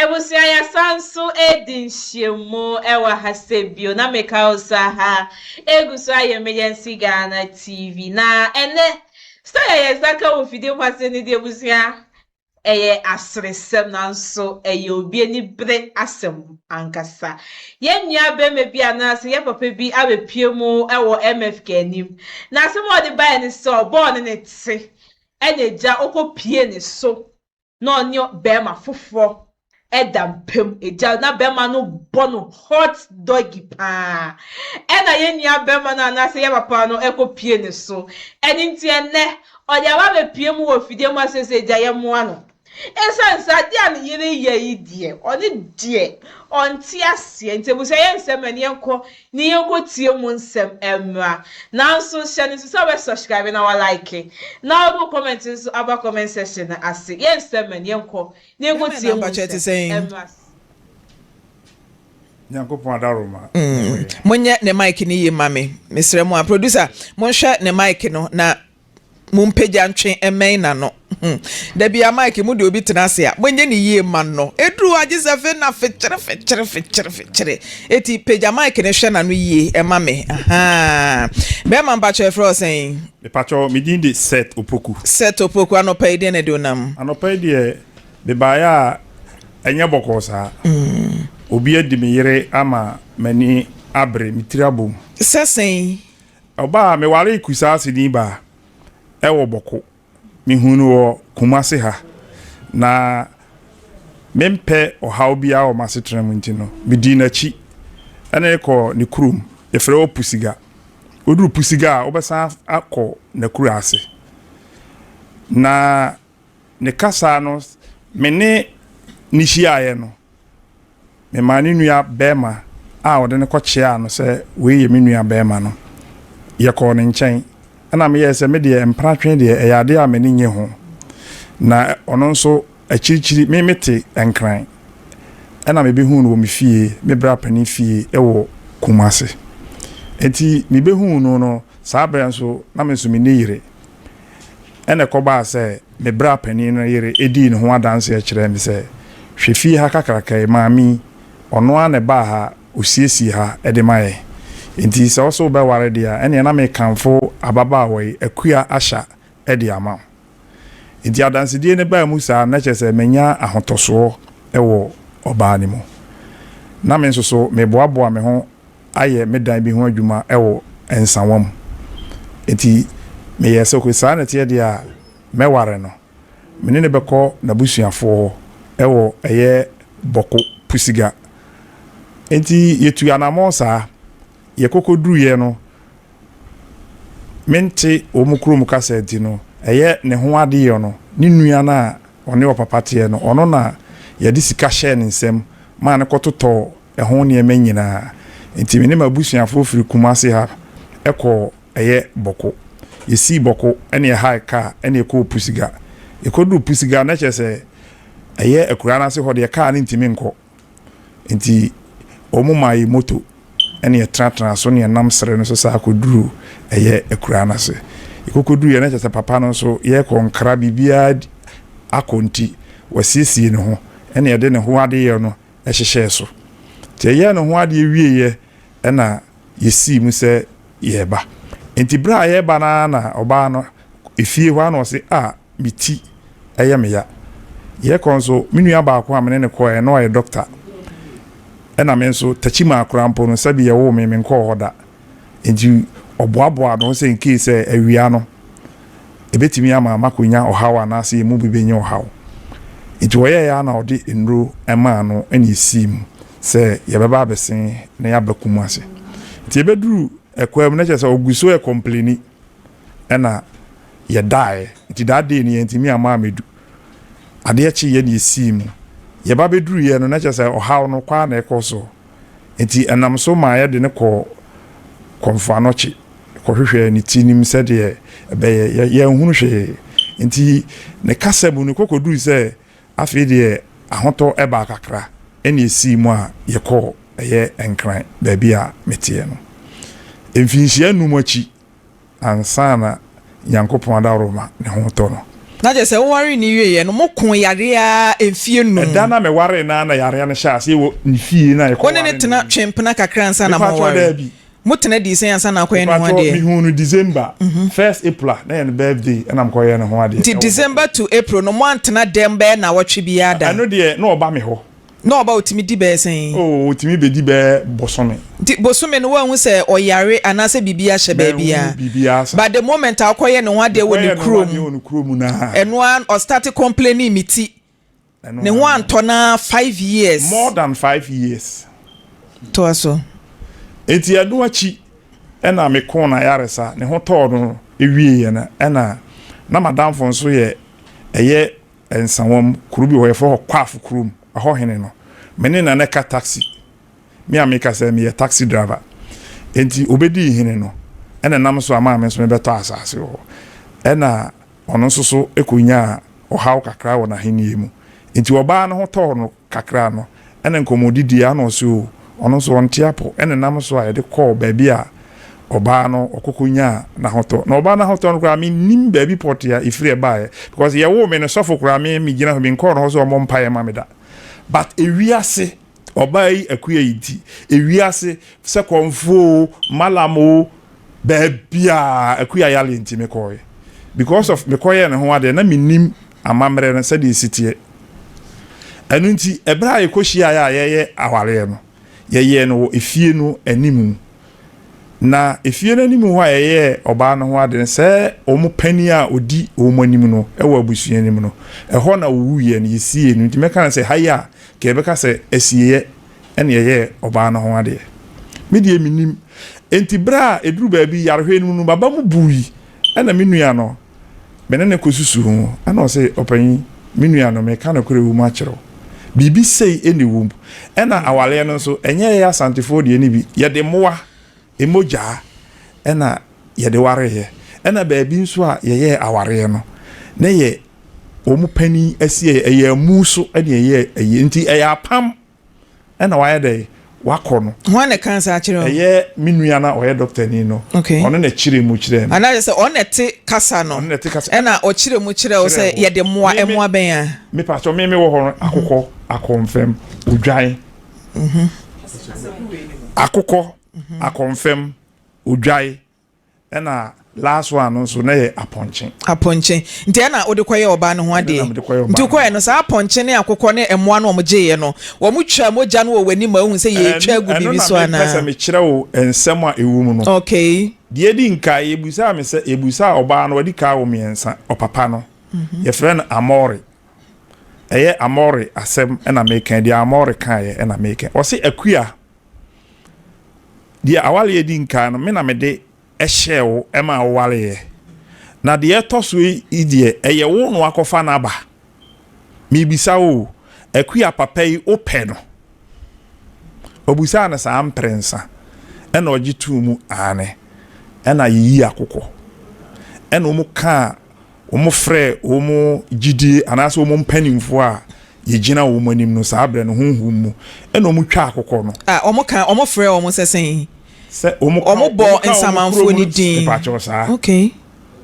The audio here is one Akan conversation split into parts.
Abusua yɛasan nso redi nhyiamu wɔ ha sɛ bio na meka wo sɛ ha egu so ayɛ Emergency Ghana TV na ɛnɛ story a yɛn nsa ka wɔ fidie mu ase no deɛ abusua ɛyɛ aseresɛm nanso ɛyɛ obi ani bere asɛm ankasa. Yɛn nua bɛrima bi anaasɛ yɛn papa bi abɛpue mu wɔ MFK anim na asɛm a ɔde baeɛ ne sɛ ɔbɔɔ ne ne te ɛna agya ɔkɔpie ne so na ɔne bɛrima foforɔ ɛda mpam agya na bɛrima no bɔ no hot doggy paa ɛna yɛn nua bɛrima no anaasɛ yɛn papa no ɛkɔpie ne so ɛne nti ɛnɛ ɔde aba abɛpie mu wɔ fidie mu asese agya yɛn mmoa no ɛsiane sɛ adeɛ a ne yere yɛ yi deɛ ɔne deɛ ɔnte aseɛ nti abusua yɛn nsɛm ɛne yɛnkɔ ne yɛnkɔ tie mu nsɛm ɛmmra nanso hyɛ no nso sɛ wɔbɛ subscribe na wɔalike na wɔde comment nso aba comment section no ase yɛn nsɛm ɛne yɛnkɔ ne yɛnkɔ tie mu nsɛm ɛmmra. Nyankopɔn adaroma. Monyɛ ne mic no yie ma me, mesrɛ mu a producer monhwɛ ne mic no na mompagya ntwe mmɛn n'ano. Dabi a mic mu de obi tena ase a monyɛ ne yie ma no eduru agye sɛ fe na fekyere fekyere fekyere fekyere eti pagya mic no hwɛ n'ano yie ɛma me. Bɛrima mpakyɛ ɛfrɛ ɔsɛn? Mepakyɛ, me din de Seth Opoku. Seth Opoku, anɔpa yi deɛ na ɛde onam? Anɔpa yi deɛ mebaeɛ a ɛnyɛ bɔkɔɔ saa. Obi adi me yere ama m'ani abere, me tiri abom. Sɛ sɛn? Ɔbaa meware Kusaaseni baa ɛwɔ Bɔko. Mehu no wɔ Kumase ha na mempɛ ɔhaw biara wɔ m'asetena mu nti no medii n'akyi ɛne kɔ ne kurom yɛfrɛ wɔ Pusiga. Woduru Pusiga a wobɛsan akɔ n'akura ase na ne kasa no me ne ne hyiaeɛ no memaa ne nua bɛrima a ɔde ne kɔkyea no sɛ wei yɛ me nua bɛrima no yɛkɔɔ ne nkyɛn ɛna meyɛɛ sɛ me deɛ mpratwe deɛ ɛyɛ adeɛ a m'ani nye ho na ɔno nso akyirikyiri me mete Nkran ɛna mebɛhuu no wɔ me fie, me bra panin fie ɛwɔ Kumase. Nti mebɛhuu no no saa berɛ nso na me nso menni yere ɛna ɛkɔbaa sɛ me bra panin no yere ɛdii ne ho adanseɛ kyerɛɛ me sɛ hwɛ fie ha kakraka yi maame yi ɔno ara na ɛbaa ha osiesie ha ɛde ma yɛ nti sɛ ɔso wobɛware deɛ a ɛneɛ na mekamfo ababaawa yi Akua Ahyɛ ɛde ama wo. Nti adansedie no baa mu saa na kyerɛ sɛ manya ahotɔsoɔ wɔ ɔbaa no mu. Na me nso so meboaboa me ho ayɛ me dan bi ho adwuma wɔ Nsawa mu. Nti meyɛɛ sɛ okay saa na ɛteɛ deɛ a mɛware no. Me ne no bɛkɔ n'abusuafoɔ hɔ wɔ ɛyɛ Bɔko Pusiga. Nti yɛtu anammɔn saa. Yɛkɔkɔduruiɛ no mente wɔn kurom kasa nti no ɛyɛ ne ho adeyɛ no ne nua no a ɔne ɔpapa teɛ no ɔno na yɛde sika hyɛɛ ne nsam maa no kɔtotɔɔ ɛho nneɛma nyinaa. Nti me ne m'abusuafoɔ firi Kumase ha ɛkɔɔ ɛyɛ Bɔko. Yɛsii Bɔko ɛne ɛhae kaa ɛne ɛkɔɔ Pusiga. Yɛkɔduru Pusiga na kyerɛ sɛ ɛyɛ akuraa no ase hɔ deɛ kaa no ntumi nkɔ. Nti wɔn maa yɛ moto ɛne yɛtenatena so ne yɛnam serɛ no so saa kɔduru ɛyɛ akuraa no ase. Yɛkɔkɔduru yɛ na kyerɛ sɛ papa no nso yɛkɔ nkra biribiara akɔ nti wasiesie ne ho ɛne yɛde ne ho adeyɛ no ɛhyehyɛɛ so. Nti ɛyɛɛ ne ho adeɛ wieɛ ɛna yɛsii mu sɛ yɛreba. Nti berɛ a yɛreba no ara na ɔbaa no efie hɔ ara na ɔse a me ti ɛyɛ me ya. Yɛkɔ nso me nua baako a me ne no kɔɛ na ɔyɛ doctor. Ɛna me nso Takyimaa koraa mpo no sɛbi yɛwoo me menkɔɔ hɔ da. Nti ɔboaboa ne ho sɛ nkei sɛ awia no ɛbɛtumi ama makɔnya ɔhaw anaasɛ yɛn mu bi bɛnya ɔhaw. Nti ɔyɛeɛ ara na ɔde nnuro maa no ɛna ɛsii mu sɛ yɛbɛba abɛsen na yɛaba Kumase. Nti yɛbɛduru ɛkwan mu na kyerɛ sɛ ɔgu so ɛcomplaini ɛna yɛdaeɛ. Nti that day no yɛntumi amma ammɛdu. Adeɛ kyeeɛ na yɛsii mu. Yɛba bɛduruiɛ no na kyerɛ sɛ ɔhaw no kɔ ara na ɛkɔ so. Nti ɛnam so maa yɛde no kɔɔ Kɔmfo Anɔkye kɔhwehwɛɛ ne ti nim sɛdeɛ ɛbɛyɛ. Yɛanhunu hwee. Nti ne kasa mu no kɔkɔduru sɛ afei deɛ ahotɔ baa kakra ɛna ɛsii mu a yɛkɔɔ ɛyɛ Nkran baabi a meteɛ no. Mfinhyia 5 akyi ansa na Nyankopɔn adaworoma ne ho tɔ no. Na kyerɛ sɛ wowaree no wieeɛ no, mokoo yareɛ ara mfeɛ num. Ɛda no a mewaree no ara na yareɛ no hyɛɛ aseɛ wɔ ne fie na Wo ne yɛkɔwaree no no tena no. twee mpena kakra ansa na Mepakyɛw, moware? daabi. Motena dii sɛn ansa na akɔyɛ ne ho Mepakyɛw, adeɛ? mehuu no December, first April a na ɛyɛ ne birthday ɛna mekɔyɛɛ ne ho adeɛ Nti ɛwɔ hɔ. December to April no moantena dɛm bɛyɛ nnawɔtwe biara da? Ɛno deɛ na ɔba me hɔ. Na ɔba ɔtumi di bɛyɛ sɛn? Oh, ɔtumi bɛdi bɛyɛ bosome. Nti bosome no woanhu sɛ ɔyare anaasɛ biribi ahyɛ baabi a? Manhu biribiara saa. But the moment a wokɔyɛ ne ho adeɛ wɔ ne Mekɔyɛɛ ne ho kurom, adeɛ wɔ ne kurom no ara. ɛno ara ɔstarte complaining me ti. Ɛno Ne ho ara. antɔ no ara 5 years. More than 5 years. Toa so. Nti ɛno akyi ɛna mekoo n'ayaresa, ne ho tɔɔ no wieeɛ no, ɛna na m'adamfo nso yɛ ɛyɛ Nsawam, kuro bi wɔ hɔ yɛfrɛ hɔ Kwaf kurom, ɛhɔ hene no, me ne na na ɛka taxi. Me a meka sɛ meyɛ taxi driver. Enti obedii hene no, ɛna ɛnam so a maa me nso mebɛtɔ asase wɔ hɔ. Ɛna ɔno nso so kɔnyaa ɔhaw kakra wɔ n'ahennie mu. Enti ɔbaa no ho tɔɔ no kakra no, ɛna nkɔmmɔdidie ano ɔse o, ɔno nso ɔnte apɔ. Ɛna ɛnam so a yɛde kɔɔ baabi a ɔbaa no ɔkɔ kɔnyaa n'ahotɔ. Na ɔbaa no ahotɔ no koraa mennim baabi pɔtee a ɛfiri ɛbaeɛ. Because yɛwoo me no sɔfo koraa me megyina hɔ menkɔɔ no hɔ sɛ ɔmmɔ mpaeɛ ma me da. But ewiase ɔbaa yi akua yi nti, ewiase sɛ kɔmfoɔ o, malam o, baabiaa akua yale nti mekɔɔɛ. Because of mekɔyɛɛ ne ho adeɛ na mennim amammerɛ no sɛdeɛ ɛsi teɛ. Ɛno nti ɛberɛ a yɛkɔhyiaeɛ a yɛyɛ awareɛ no, yɛyɛɛ no wɔ efie no animu. Na efie no anim hɔ a yɛyɛɛ ɔbaa no ho ade no, sɛ wɔn panin a ɔdi wɔn anim no wɔ abusua no mu no, ɛhɔ na ɔwuiɛ no, yɛsiee no. Nti mɛka no sɛ ha yi a, nka yɛbɛka sɛ asieeɛ na yɛyɛɛ ɔbaa no ho adeɛ. Me deɛ mennim. Enti berɛ a ɛduru baabi yarehwɛ no mu no, m'aba mu bui. Ɛna me nua no, me ne no kɔsusu ho. Ɛna ɔse, Ɔpanyin, me nua no, meka nokorɛ wɔ mu akyerɛ wo. Biribi sei na ɛwɔ mu. Ɛna awareɛ no nso, ɛnyɛ yɛn Asantefoɔ deɛ no bi. Yɛde mmoa, mogyaa ɛna yɛde wareeɛ. Ɛna baabi nso a yɛyɛɛ awareɛ no, na ɛyɛ wɔn panin asieɛ, ɛyɛ amu so ɛna ɛyɛɛ ayie. Nti ɛyɛ apam ɛna wayɛ dɛ wakɔ no. Hwan na ɛkaa saa kyerɛ wo? Ɛyɛ me nua no a ɔyɛ dɔktani no. Okay. Ɔno na ɛkyerɛ mu kyerɛɛ me. Anaasɛ sɛ ɔno na ɛte kasa no. Ɔno na ɛte kasa. Ɛna ɔkyerɛ mu kyerɛ wo sɛ yɛde mmoa, mmoa bɛn a? Me pakyɛ me me wɔ hɔ no akokɔ, akɔnfɛm, odwan. Mhm. Akokɔ, akɔnfɛm, odwan. Ɛna last one no nso na yɛ apɔnkye. Apɔnkye. Nti ɛna wode kɔyɛ ɔbaa no ho adeɛ. Ɛna mede kɔyɛ ɔbaa Nti no. wokɔyɛ no saa apɔnkye ne akokɔ ne mmoa no wɔn gyeeɛ no, wɔn twaa mogya no wɔ w'anim ma wohu sɛ yɛretwa agu Ɛno biribi so na mepɛ anaa? sɛ mekyerɛ wo nsɛm a ɛwɔ mu no. Okay. Deɛ ɛdi nkae, yɛbisaa me sɛ, yɛbisaa ɔbaa no, wadi ka awo mmiɛnsa, ɔpapa no, yɛfrɛ no Amore. Ɛyɛ Amore asɛm na meka, deɛ Amore kaeɛ na meka. Ɔse Akua, Deɛ awareɛ di nkan no, me na mede hyɛɛ wo maa wowareeɛ. Na deɛ ɛtɔ so yi deɛ, ɛyɛ wo na woakɔfa no aba. Merebisa wo o, Akua papa yi, wopɛ no? Ɔbisaa no saa mprɛnsa, ɛna ɔgye too mu, aane. Ɛna yɛyii akokɔ. Ɛna wɔkaa Wɔfrɛɛ wɔn gyidie anaasɛ wɔn mpanimfoɔ a yɛgyina wɔn anim no saa berɛ no honhom mu, ɛna wɔtwaa akokɔ no. A wɔka, wɔfrɛɛ wɔn sɛ sɛn? Sɛ wɔn ka, Wɔn bɔɔ wɔn ka wɔn nsamanfoɔ kurom no no, din. mepakyɛw saa. Okay.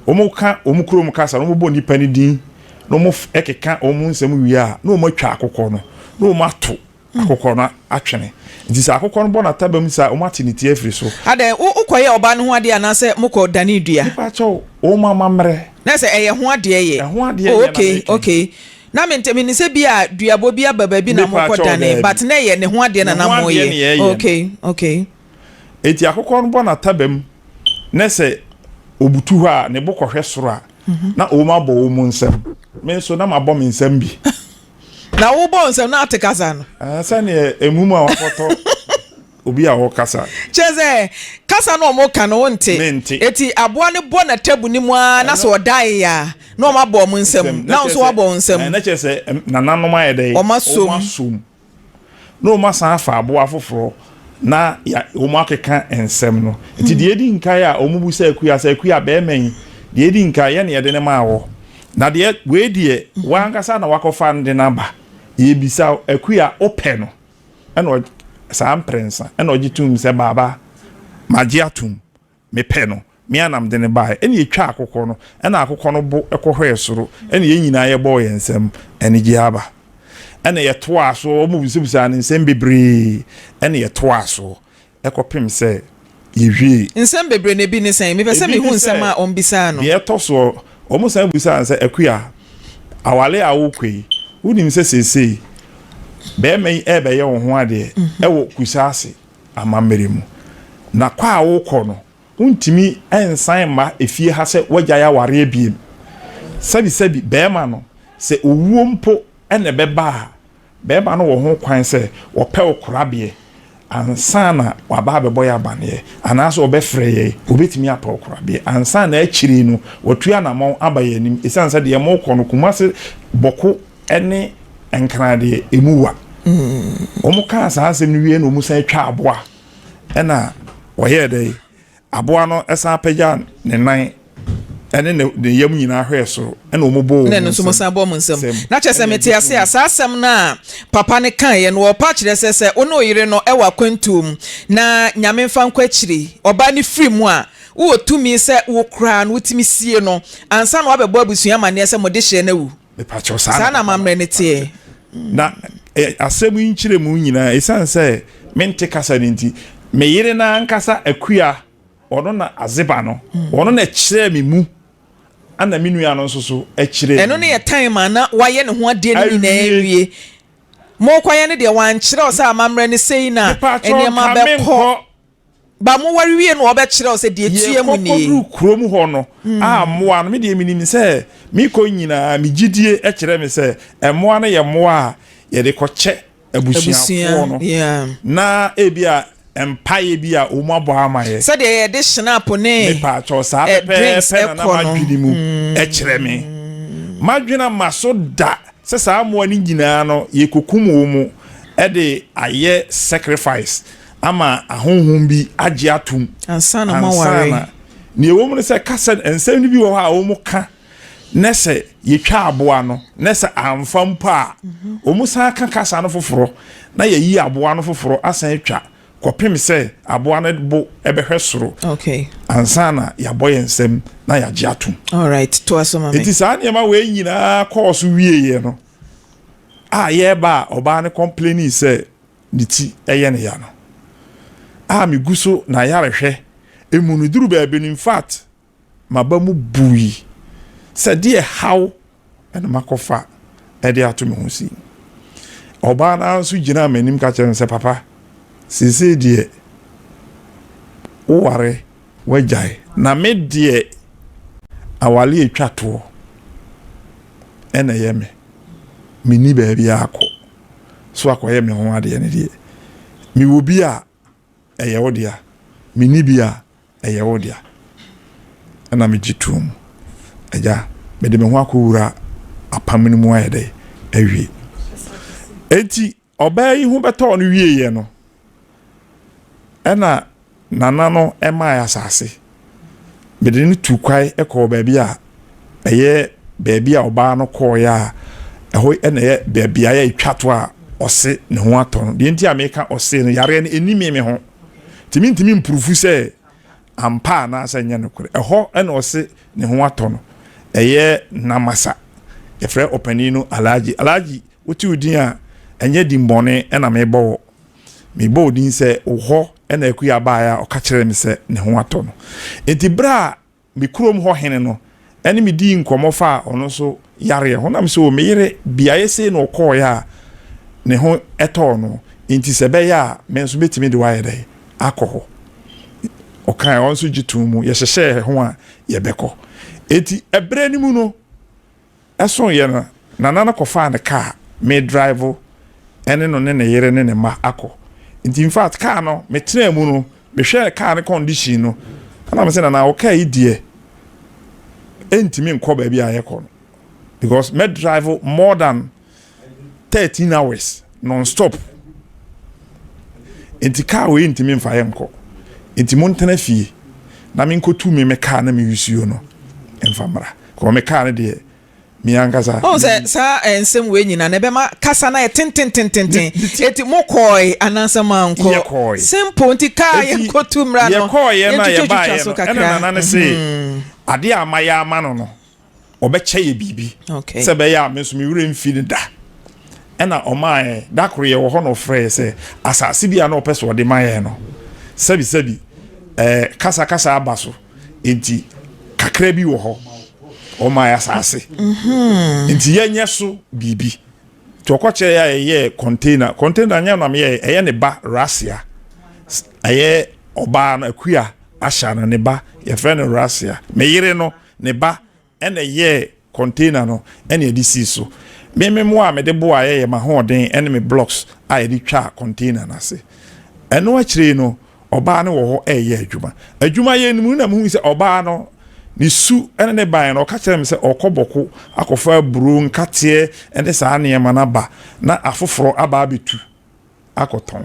Wɔn ka wɔn kurom kasa na wɔbɔ nnipa no din na wɔn keka wɔn nsɛm wie a, na wɔatwa akokɔ no, na wɔato. Akokɔ no atwene. Nti sɛ akokɔ no bɔ n'ataba mu saa a, wɔate ne ti afiri so. Adɛn, wo wokɔyɛɛ ɔbaa no ho adeɛ anaasɛ mokɔ danee dua? Mepa kyɛw, wɔn amammerɛ. Na sɛ ɛyɛ ho adeɛ yɛ. Ɛho adeɛ Oh yɛ na okay, meka yi. okay. Na mente, menim sɛ bi a duabɔ bi aba baabi na Mepa mokɔ kyɛw, danee, daabi. but na ɛyɛ ne ho adeɛ na Ne na ho adeɛ moyɛ. na yɛyɛ no. Okay, okay. Enti akokɔ no bɔ n'ataba mu, na sɛ obutu hɔ a, ne bo kɔhwɛ soro a, na wɔn abɔ wɔn nsam. Me nso, na mabɔ me nsam bi. Na wobɔ nsɛm na ate kasa no. Ah, sɛdeɛ emum a wakɔtɔ obi a ɔkasa. Kyerɛ sɛ kasa no ɔmo ka no wonte. Mente. Eti aboa no bɔ n'atabu no mu ara na sɛ ɔdae a na ɔmo abɔ ɔmo nsam na wo nso woabɔ wo nsam. Na kyerɛ sɛ nananom ayɛ dɛ. Ɔmo asom. Ɔmo asom. Na wɔn asan afa aboa foforɔ na ya wɔn akeka nsɛm no. Nti deɛ edi nkan a wɔn bu sɛ akua sɛ akua bɛrima yi deɛ edi nkan yɛ na yɛde ne maa wɔ. Na deɛ wei deɛ w'ankasa na wakɔfa no de no aba. Yɛbisa wo akua wopɛ no? Ɛna ɔ saa mprɛnsa ɛna ɔgye tom sɛ baaba magye atom mepɛ no. Me ara na mede no baeɛ. Ɛnna yɛtwaa akokɔ no, ɛnna akokɔ no bo kɔhwɛɛ soro, ɛnna yɛn nyinaa yɛbɔɔ yɛn nsam anigyeɛ aba. Ɛnna yɛtoaa so, wɔbisabisaa no nsɛm bebree, ɛnna yɛtoaa so kɔpem sɛ yɛwiee. Nsɛm bebree no, ebi ne sɛn? Mepɛ sɛ Ebi ne mehu nsɛm sɛ, a wɔbisaa no. deɛ ɛtɔ soɔ, wɔsan bisaa no sɛ, Akua, aware a worekɔ yi, wonim sɛ seesei barima yi rebɛyɛ wo ho adeɛ wɔ Kusaase amammerɛ mu, na kɔ a worekɔ no, Wontumi nsan mma efie ha sɛ woagyae awareɛ biem. Sɛbisɛbi, barima no, sɛ owuo mpo na ɛbɛba a, barima no wɔ ho kwan sɛ ɔpɛ wo korabeɛ ansa na waba abɛbɔ yɛn amaneɛ, anaasɛ ɔbɛfrɛ yɛn, ɔbɛtumi apɛ wo korabeɛ ansa na akyire yi no watu anamɔn aba yɛn anim, ɛsiane sɛ deɛ morekɔ no, Kumase, Bɔko ne Nkran deɛ, ɛmu wa. Wɔkaa saa asɛm no wieeɛ na wɔsan twaa aboa. Ɛna ɔyɛɛ dɛ? Aboa no san pagyaa ne nan ne ne yam nyinaa hwɛɛ soro, ɛna wɔn bɔɔ wɔn nsam. Ɛna san bɔɔ wɔn nsam. Na kyerɛ sɛ mete ase a, saa asɛm no a papa no kaeɛ no, ɔrepa akyerɛ sɛ sɛ wo ne wo yere no wɔ akwantuo mu na Nyame mfa nkɔ akyire, ɔbaa no firi mu a, wowɔ tumi sɛ wo koraa no wotumi sie no ansa na woabɛbɔ abusua amanneɛ sɛ mo dehyeɛ no awu. Mepakyɛw, saa Saa na amammerɛ no teɛ. Na asɛm yi nkyerɛmu nyinaa, esiane sɛ mente kasa no nti, me yere no ankasa Akua, ɔno na Azeba no, ɔno na ɛkyerɛɛ me mu, ɛna me nua no nso so kyerɛɛ me Ɛno mu. no yɛ time a na wayɛ ne ho adeɛ no nyinaa Awie. awie. Morekɔyɛ no deɛ, wankyerɛ wo sɛ amammerɛ no sei na Mepakyɛw, nneɛma nka bɛkɔ. menkɔ. Ba mo ware wie no ɔbɛkyerɛ wo sɛ deɛ ɛtua mu nie. Yɛkɔkɔduru kurom hɔ no a mmoa no, me deɛ menim sɛ mekɔ nyinaa me gyidie kyerɛ me sɛ mmoa no yɛ mmoa a yɛde kɔkyɛ abusuafoɔ no na ebi a mpaeɛ bi a wɔn abɔ ama yɛ. Sɛdeɛ yɛde schnapp ne Mepaakyɛw saa drinks pɛpɛɛpɛ na na kɔ no. m'adwene mu kyerɛ me. M'adwene amma so da sɛ saa mmoa no nyinaa no yɛkɔkum wɔn de ayɛ sacrifice ama ahonhom bi agye atom ansa na moaware. Na nea ɛwɔ mu no sɛ kasa nsɛm no bi wɔ hɔ a wɔka na sɛ yɛtwa aboa no na sɛ amfa mpo a mhm. wɔn san ka kasa no foforɔ na yɛyi aboa no foforɔ asan atwa kɔpem sɛ aboa no bo ɛbɛhwɛ soro okay. ansa na yɛabɔ yɛn nsam na yɛagye atom. Alright, to aso ma me. Eti saa nneɛma wei nyinaa kɔɔ so wieeɛ no a yɛreba a ɔbaa no kɔmpleni sɛ ne ti yɛ no ya no a megu so n'ayarehwɛ mu no duru baabi no infact m'aba mu bui sɛ deɛ haw na makɔfa de ato me ho si. Ɔbaa no ara nso gyinaa m'anim ka kyerɛ me sɛ papa seesei deɛ woware wagyae na me deɛ aware atwa toɔ ɛna ɛyɛ me menni baabi akɔ. so akɔyɛ me ho adeɛ no deɛ, mewɔ bi a, ɛyɛ wo dea, menni bi a, ɛyɛ wo dea. Ɛna megye toom. Agya, mede me ho akɔwura apam no mu ayɛ dɛ awie. Enti ɔbaa yi ho bɛtɔɔ no wieeɛ no, ɛna Nana no mae asase. Mede no tuu kwae kɔɔ baabi a ɛyɛ baabi a ɔbaa no kɔɔeɛ a ɛhɔ na ɛyɛ beaeɛ a ɛtwa to a ɔse ne ho atɔ no. Deɛ nti a meka ɔse no, yareɛ no ɛnni me me ho. Nti mentumi mpurufu sɛ ampa anaasɛ nyɛ nokorɛ. Ɛhɔ na ɔse ne ho atɔ no. Ɛyɛ Namasa. Yɛfrɛ ɔpanin no Alhaji. Alhaji, wote wo din a, ɛnyɛ din bɔne na mebɔ wɔ. Mebɔ wo din sɛ wo hɔ na Akua baeɛ a ɔka kyerɛɛ me sɛ ne ho atɔ no. Enti berɛ a me kurom hɔ hene no ne me dii nkɔmmɔ faa ɔno nso yareɛ ho na me sɛ, o me yere, beaeɛ sei na ɔkɔeɛ a ne ho tɔɔ no, enti sɛ ɛbɛyɛ a me nso mɛtumi de wo ayɛ dɛn akɔ hɔ. Ɔkaeɛ, ɔno nso gye too mu, yɛhyehyɛɛ ho a yɛbɛkɔ. Enti ɛberɛ no mu no, Ɛsoeɛ no, Nana no kɔfaa ne kaa, me drive ne no ne ne yere ne ne mma akɔ. Nti in fact kaa no, metenaa mu no, mehwɛɛ kaa no condition no, ɛna mese Nana wo kaa yi deɛ, ɛntumi nkɔ baabi a yɛkɔ no because mɛ drive more than 13 hours non stop. Nti kaa wei ntumi mfa yɛ nkɔ. Nti montena fie na menkɔtu me me kaa na me yusuo no mfa mmra. Kɔ me kaa no deɛ. Me ankasa. Ɔhu sɛ saa nsɛm wei nyinaa na ɛbɛma kasa no ayɛ tententententen. Eti mo kɔɔe anaasɛ mo ankɔ? Yɛkɔɔe. Simple nti kaa Eti yɛnkɔtu mmra no. yɛkɔɔeɛ no a Yɛntwitwatwitwa yɛbaeɛ so no, ɛna kakra. nana no se adeɛ a mayɛ ama no no, ɔbɛkyɛ yɛ biribi Okay. sɛ ɛbɛyɛ a me nso me werɛ mfi no da. Ɛna ɔmaa yɛn, da koro yɛwɔ hɔ na ɔfrɛɛ yɛ sɛ asase bi a na ɔpɛ sɛ ɔde ma yɛn no, sɛbisɛbi ɛɛ kasakasa aba so nti kakra bi wɔ hɔ, ɔmaa yɛ asase nti yɛnyɛ so biribi. Nti ɔkɔkyerɛ yɛ a yɛyɛɛ container, container nyɛ na meyɛɛ, ɛyɛ ne ba Rasia, ɛyɛ ɔbaa no Akua Asha no ne ba, yɛfrɛ no Rasia, me yere no ne ba ɛna ɛyɛɛ container no ɛna yɛde sii so. Me me mmoa a mede boaeɛ yɛ m'ahoɔden ɛne me blocks a yɛde twaa container no ase. Ɛno akyire yi no, ɔbaa no wɔ hɔ ɛreyɛ adwuma. Adwuma yɛ no mu na mehui sɛ ɔbaa no ne su ɛne ne ban no, ɔka kyerɛɛ me sɛ ɔrekɔ Bɔko akɔfa aburo, nkateɛ ɛne saa nneɛma no aba na afoforɔ aba abɛtu. akɔtɔn.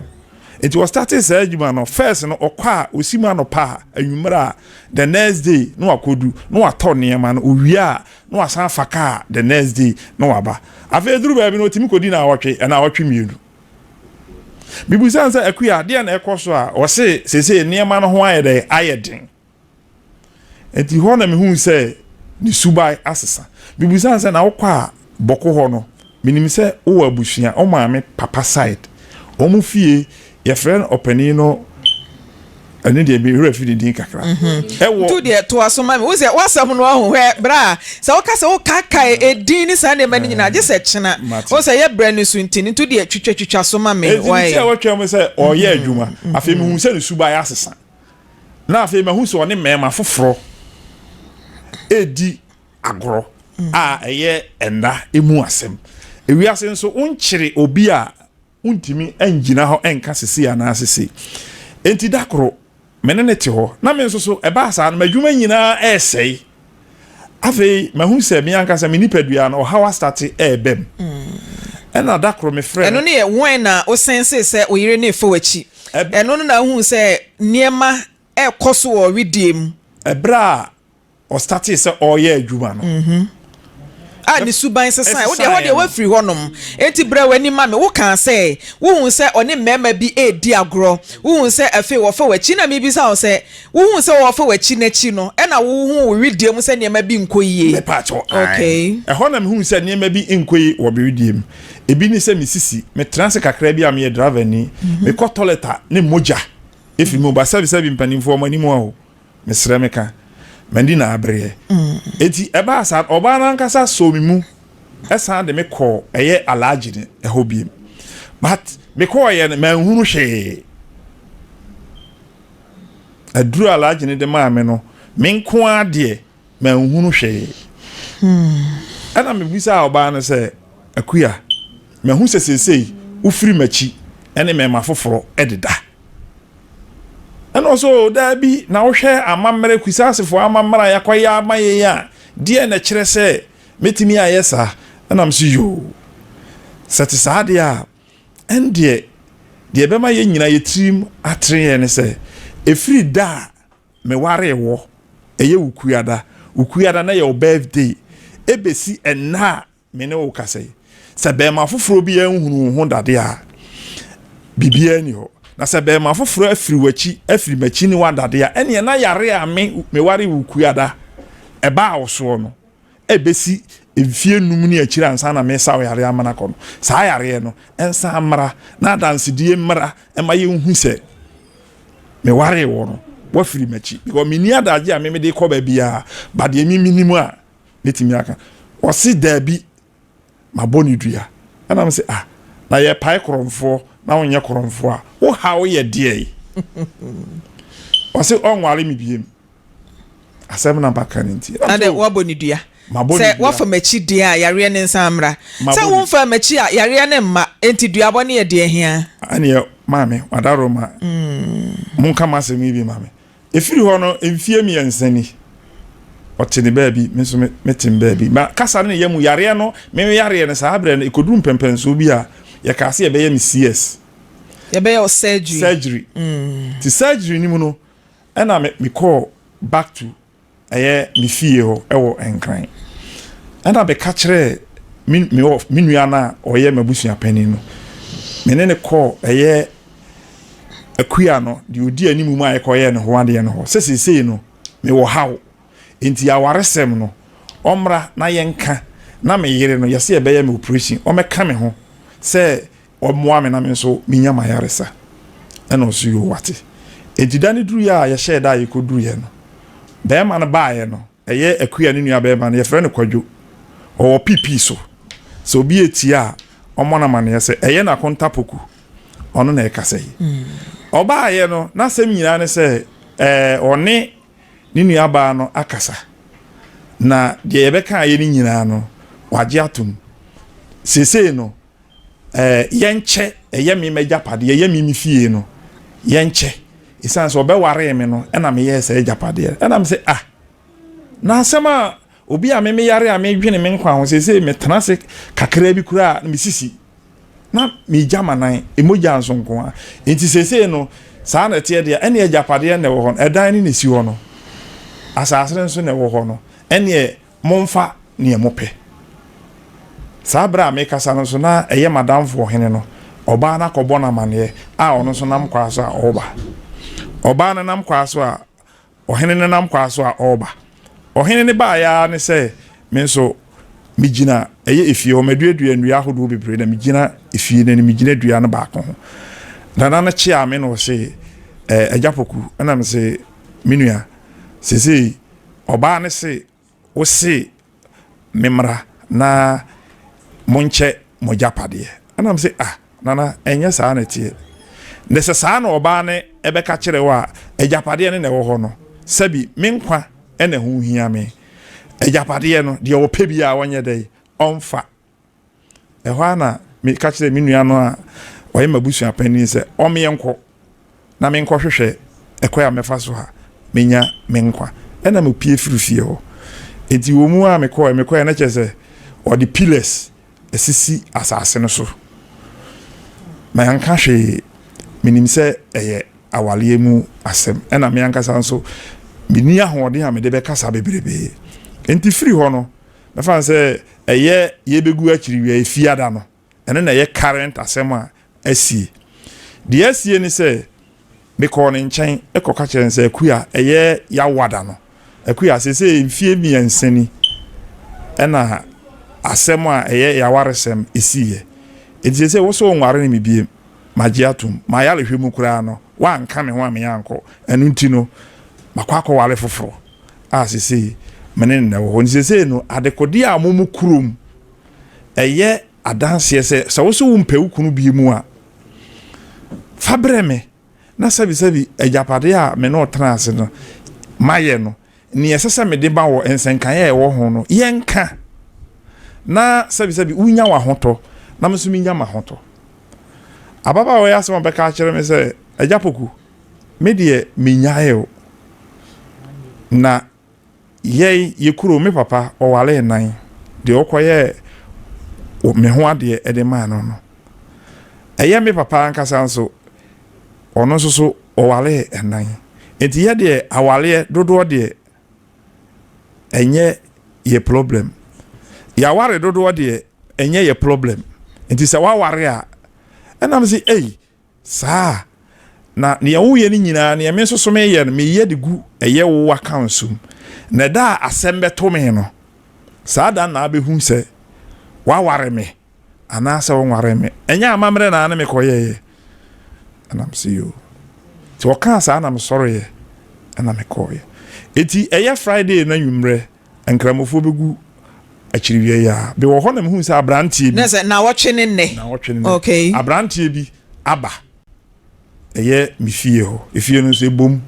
Nti ɔstartee saa adwuma no, first no ɔkɔ a ɔsi mu anɔpa a, anwummerɛ a, the next day na wakɔdu na watɔ nneɛma no, ɔwie a na wasan afa kaa the next day na waba. Afei ɛduru baabi no ɔtumi kɔdi naawɔtwe, naawɔtwe mmienu. Mebusa no sɛ, Akua, deɛ na ɛkɔ so a? Ɔse seesei nneɛma no ho ayɛ dɛn? Ayɛ den. Enti hɔ na mehuu sɛ ne suban asesa. Mebisaa no sɛ, na wokɔ a Bɔko hɔ no, menim sɛ wowɔ abusua, wo maame papa side, wɔn fie, yɛfrɛ no ɔpanin no, ɛno deɛ me werɛ afi ne din kakra. Mhm. Ɛwɔ. Ntu deɛ toa so ma me. Wo sɛ w'asɛm no ahu hwɛ bra a sɛ woka sɛ wokaakae edin ne saa nneɛma no nyinaa gye sɛ kyena. Wo sɛ yɛ brɛ no so nti ntu deɛ twitwatwitwa so ma me. Enti ne ti a wɔtwa mu sɛ ɔreyɛ adwuma. Afei mehu sɛ ne suban asesa. Na afei mahu sɛ ɔne mmarima foforɔ redi agorɔ a ɛyɛ nna mu asɛm. Ewiase nso, wonkyere obi a wontumi ngyina hɔ nka sesei anaa sesei. Enti da koro, me ne no te hɔ, na me nso so, ɛbaa saa no, m'adwuma nyinaa resɛe. Afei mahu sɛ me ankasa me nipadua no, ɔhaw astate reba mu. Ɛnna da koro mefrɛɛ no. Ɛno ne yɛ when na wo sensee sɛ wo yere no refa w'akyi? Ɛno no na wohuu sɛ nneɛma rekɔ so wɔ wedeɛ mu? Ɛberɛ a ɔstatee sɛ ɔreyɛ adwuma no. A ne suban sesae. Wo deɛ, ɛhɔ deɛ woafiri hɔnom. Enti brɛ w'ani ma me. Wokaa sɛ wohuu sɛ ɔne mmarima bi redi agorɔ. Wohuu sɛ afei wɔfa w'akyi. Na mebisa wo sɛ, wohuu sɛ wɔrefa w'akyi no akyi no, ɛnna wohuu wo wedeɛ mu sɛ nneɛma bi nkɔ yie? Mepaakyɛw, ae. Ɛhɔ na mehuu sɛ nneɛma bi nkɔ yie wɔ me wedeɛ mu. Ebi ne sɛ me sisi, metena ase kakra bi a meyɛ driverni, mekɔ toilet a ne mogya firi me mu ba. Sɛbesɛbe mpanimfoɔ, mo anim aho. Mesrɛ meka, m'ani na abereɛ. Enti ɛbaa saa no, ɔbaa no ankasa sɔɔ me mu san de me kɔɔ ɛyɛ Alhaji no hɔ biem. But mekɔɔeɛ no, manhunu hwee. Aduru a Alhaji no de maa me no, me nko ara deɛ, manhunu hwee. Ɛna mebisaa ɔbaa no sɛ, Akua, mahu sɛ seesei wofiri m'akyi ne mmarima foforɔ deda. Ɛna ɔsɛ o daabi na wohwɛ amammerɛ Kusasefoɔ amammerɛ a yɛakɔyɛ ama yɛn a deɛ na ɛkyerɛ sɛ mɛtumi ayɛ saa ɛna m so yoo sɛ te saa deɛ a ɛndeɛ deɛ ɛbɛma yɛn nyinaa yɛ tirim atere yɛn ne sɛ ɛfiri da a mewaree wɔ ɛyɛ wo kuada wo kuada na yɛ wo birthday ɛbɛsi ɛnna a Me ne wo kasa yi, sɛ bɛrima foforɔ bi anhunu wo ho dade a, biribiara nni hɔ. Na sɛ bɛrima foforɔ afiri w'akyi, afiri m'akyi ne w'adade a, ɛnneɛ na yare a me meware wo kuada ɛbaa wo soɔ no, ɛbɛsi mfie num ne akyire ansa na mesa wo yareɛ amana kɔ no, saa yareɛ no nsan mmra na adansedie mmra ma yɛnhu sɛ mewaree wɔ no, woafiri m'akyi. Because menni adagye a me mede kɔ baabiara, but deɛ me menim a, mɛtumi aka. Ɔse daabi, mabɔ no dua. Ɛna mese ah, na yɛpae korɔmfoɔ na wonyɛ korɔmfoɔ a, wo haw yɛ deɛn? Ɔse ɔnware me biem. Asɛm na maka no nti. Adɛ woabɔ no dua? Sɛ woafa m'akyi deɛ a, yareɛ no nsan mmra. Sɛ womfaa m'akyi a, yareɛ no mma. Enti duabɔ no yɛ deɛ hia. Ɛneɛ maame, wadaroma, monka m'asɛm yi bi ma me. Ɛfiri hɔ no, mfeɛ mmiɛnsa ni, ɔte ne baabi, me nso mete me baabi. Ma kasa no ne yɛ mu yareɛ no, me yareɛ no saa berɛ no, ɛkɔduru mpɛmpɛnsoɔ bi a, yɛkaa sɛ yɛbɛyɛ me CS. Yɛbɛyɛ wo surgery. Surgery. Mm. Ti surgery no mu no, ɛna me mekɔɔ back to ɛyɛ me fie hɔ ɛwɔ Nkran. Ɛna meka kyerɛɛ me me wɔ me nua no a ɔyɛ m'abusua panin no, me ne no kɔɔ ɛyɛ akua no deɛ ɔdi anim mu a yɛkɔyɛɛ ne ho adeɛ no hɔ sɛ seesei no mewɔ haw nti awaresɛm no ɔmmra na yɛnka na me yere no yɛsɛ yɛbɛyɛ me operation ɔmmɛka me ho sɛ ɔmmoa me na me nso menya m'ayaresa. Ɛna ɔso yoo wate. Enti da no duruiɛ a yɛhyɛɛ da a yɛkɔduruiɛ no, bɛrima no baeɛ no, ɛyɛ Akua ne nua bɛrima no, yɛfrɛ no Kwadwo. Ɔwɔ PP so. Sɛ obi retie a, ɔmmɔ no amaneɛ sɛ ɛyɛ N'Akonta Poku. Ɔno na ɛkasa yi. Ɔbaeɛ no, n'asɛm nyinaa ne sɛ ɛɛ ɔne ne nuabaa no akasa, na deɛ yɛbɛkaeɛ no nyinaa no, wagye atom. Seesei no, ɛɛ yɛnkyɛ, ɛyɛ me m'agyapadeɛ, ɛyɛ me me fie no, yɛnkyɛ. Ɛsiane sɛ ɔbɛwaree me no, ɛna meyɛɛ saa agyapadeɛ. Ɛna me sɛ, ah, na asɛm a obi a me meyare a medwene me nkwa ho seesei metena ase kakraa bi koraa na mesisi na megya m'anan, mogya nso nko ara. Nti seesei no, saa na ɛteɛ deɛ, ɛne agyapadeɛ na ɛwɔ hɔ no, ɛdan no na ɛsi hɔ no, asase no nso na ɛwɔ hɔ no, ɛneɛ Momfa nea mopɛ. Saa bere a merekasa no nso, na ɛyɛ m'adamfo ɔhene no. Ɔbaa no akɔbɔ no amanneɛ a ɔno nso nam kwan so a ɔreba. Ɔbaa no nam kwan so a, ɔhene no nam kwan so a ɔreba. Ɔhene no baeɛ ara ne sɛ me nso megyina ɛyɛ efie hɔ, maduadua nnua ahodoɔ bebree na megyina efie no anim, megyina dua no baako ho. Nana no kyeaa me na ɔse, eh, Agya Poku, ɛna mese, me nua, seesei Ɔbaa no se, Wose memmra na monkyɛ mo agyapadeɛ? Ɛna mese, Ah, Nana, ɛnyɛ saa na ɛteɛ. Na sɛ saa na ɔbaa no bɛka kyerɛ wo a, agyapadeɛ no na ɛwɔ hɔ no. Sɛbi, me nkwa na ɛho hia me. Agyapadeɛ no, deɛ ɔpɛ biara ɔnyɛ dɛn? Ɔmfa. Ɛhɔ ara na meka kyerɛɛ me nua no a ɔyɛ m'abusua panin sɛ ɔmmeɛ nkɔ na menkɔhwehwɛ ɛkwan a mɛfa so a menya me nkwa. Ɛna mepue firi fie hɔ. Enti wɔ mu a mekɔɛ, mekɔɛ na kyerɛ sɛ wɔde pillars asisi asase no so. Manka hwee. Menim sɛ ɛyɛ awaleɛ mu asɛm. Ɛna me ankasa nso menni ahoɔden a mede bɛkasa bebrebe. Enti firi hɔ no, Mɛfa no sɛ ɛyɛ yɛbɛgu akyiri wia efiada no, ɛno na ɛyɛ current asɛm a asie. Deɛ asie ne sɛ, mekɔɔ ne nkyɛn kɔka kyerɛ no sɛ, Akua, ɛyɛ Yawada no. Akua, seesei mfie mmiɛnsa ni ɛna asɛm a ɛyɛ yawaresɛm ɛsiiɛ. Enti seesei wo so wonware ne me biem, magye atom. M'ayarehwɛ mu koraa no, woanka me ho a meankɔ. Ɛno nti no, makɔ akɔware foforɔ. a seesei me ne no na ɛwɔ hɔ. Nti seesei no, adekodeɛ a mo mo kurom ɛyɛ adanseɛ sɛ, sɛ wo so wompɛ wo kunu bie mu a, fa brɛ me na sɛbisɛbi agyapadeɛ a me ne wo tena ase no mayɛ no, nea ɛsɛ sɛ mede ma wɔ nsɛnkaeɛ a ɛwɔ ho no, yɛnka na sɛbisɛbi wonya w'ahotɔ na me nso menya m'ahotɔ. Ababaawa yi asɛm a ɔbɛka akyerɛ me sɛ, Agya Poku, Me deɛ menyae o. Na yɛn yɛ kuro me papa ɔwaree nan deɛ ɔkɔyɛɛ me ho adeɛ de maa no no ɛyɛ me papa ankasa nso ɔno nso so ɔwaree nan nti yɛ deɛ awareɛ dodoɔ deɛ ɛnyɛ yɛ problem yɛaware dodoɔ deɛ ɛnyɛ yɛ problem nti sɛ waware a ɛnam sɛ ei Saa. Na nea woyɛ no nyinaa, nea me nso so meyɛ no, meyɛ de gu ɛyɛ wo accounts mu. Na ɛda a asɛm bɛto me no, saa da no na abɛhu sɛ woaware me anaasɛ wonwaree me. Ɛnyɛ amammerɛ na ne mekɔyɛeɛ. Ɛna mese yoo. Nti ɔkaa saa na mesɔreeɛ ɛna mekɔeɛ. Enti ɛyɛ Friday no anwummerɛ, Nkramofoɔ bɛgu akyiriwia yi ara. Mewɔ hɔ na mehuu sɛ aberanteɛ bi. Na sɛ nawɔtwe ne nnɛ. Nawɔtwe ne nnɛ. Okay. Aberanteɛ bi aba ɛyɛ me fie hɔ. Efie no nso ebom.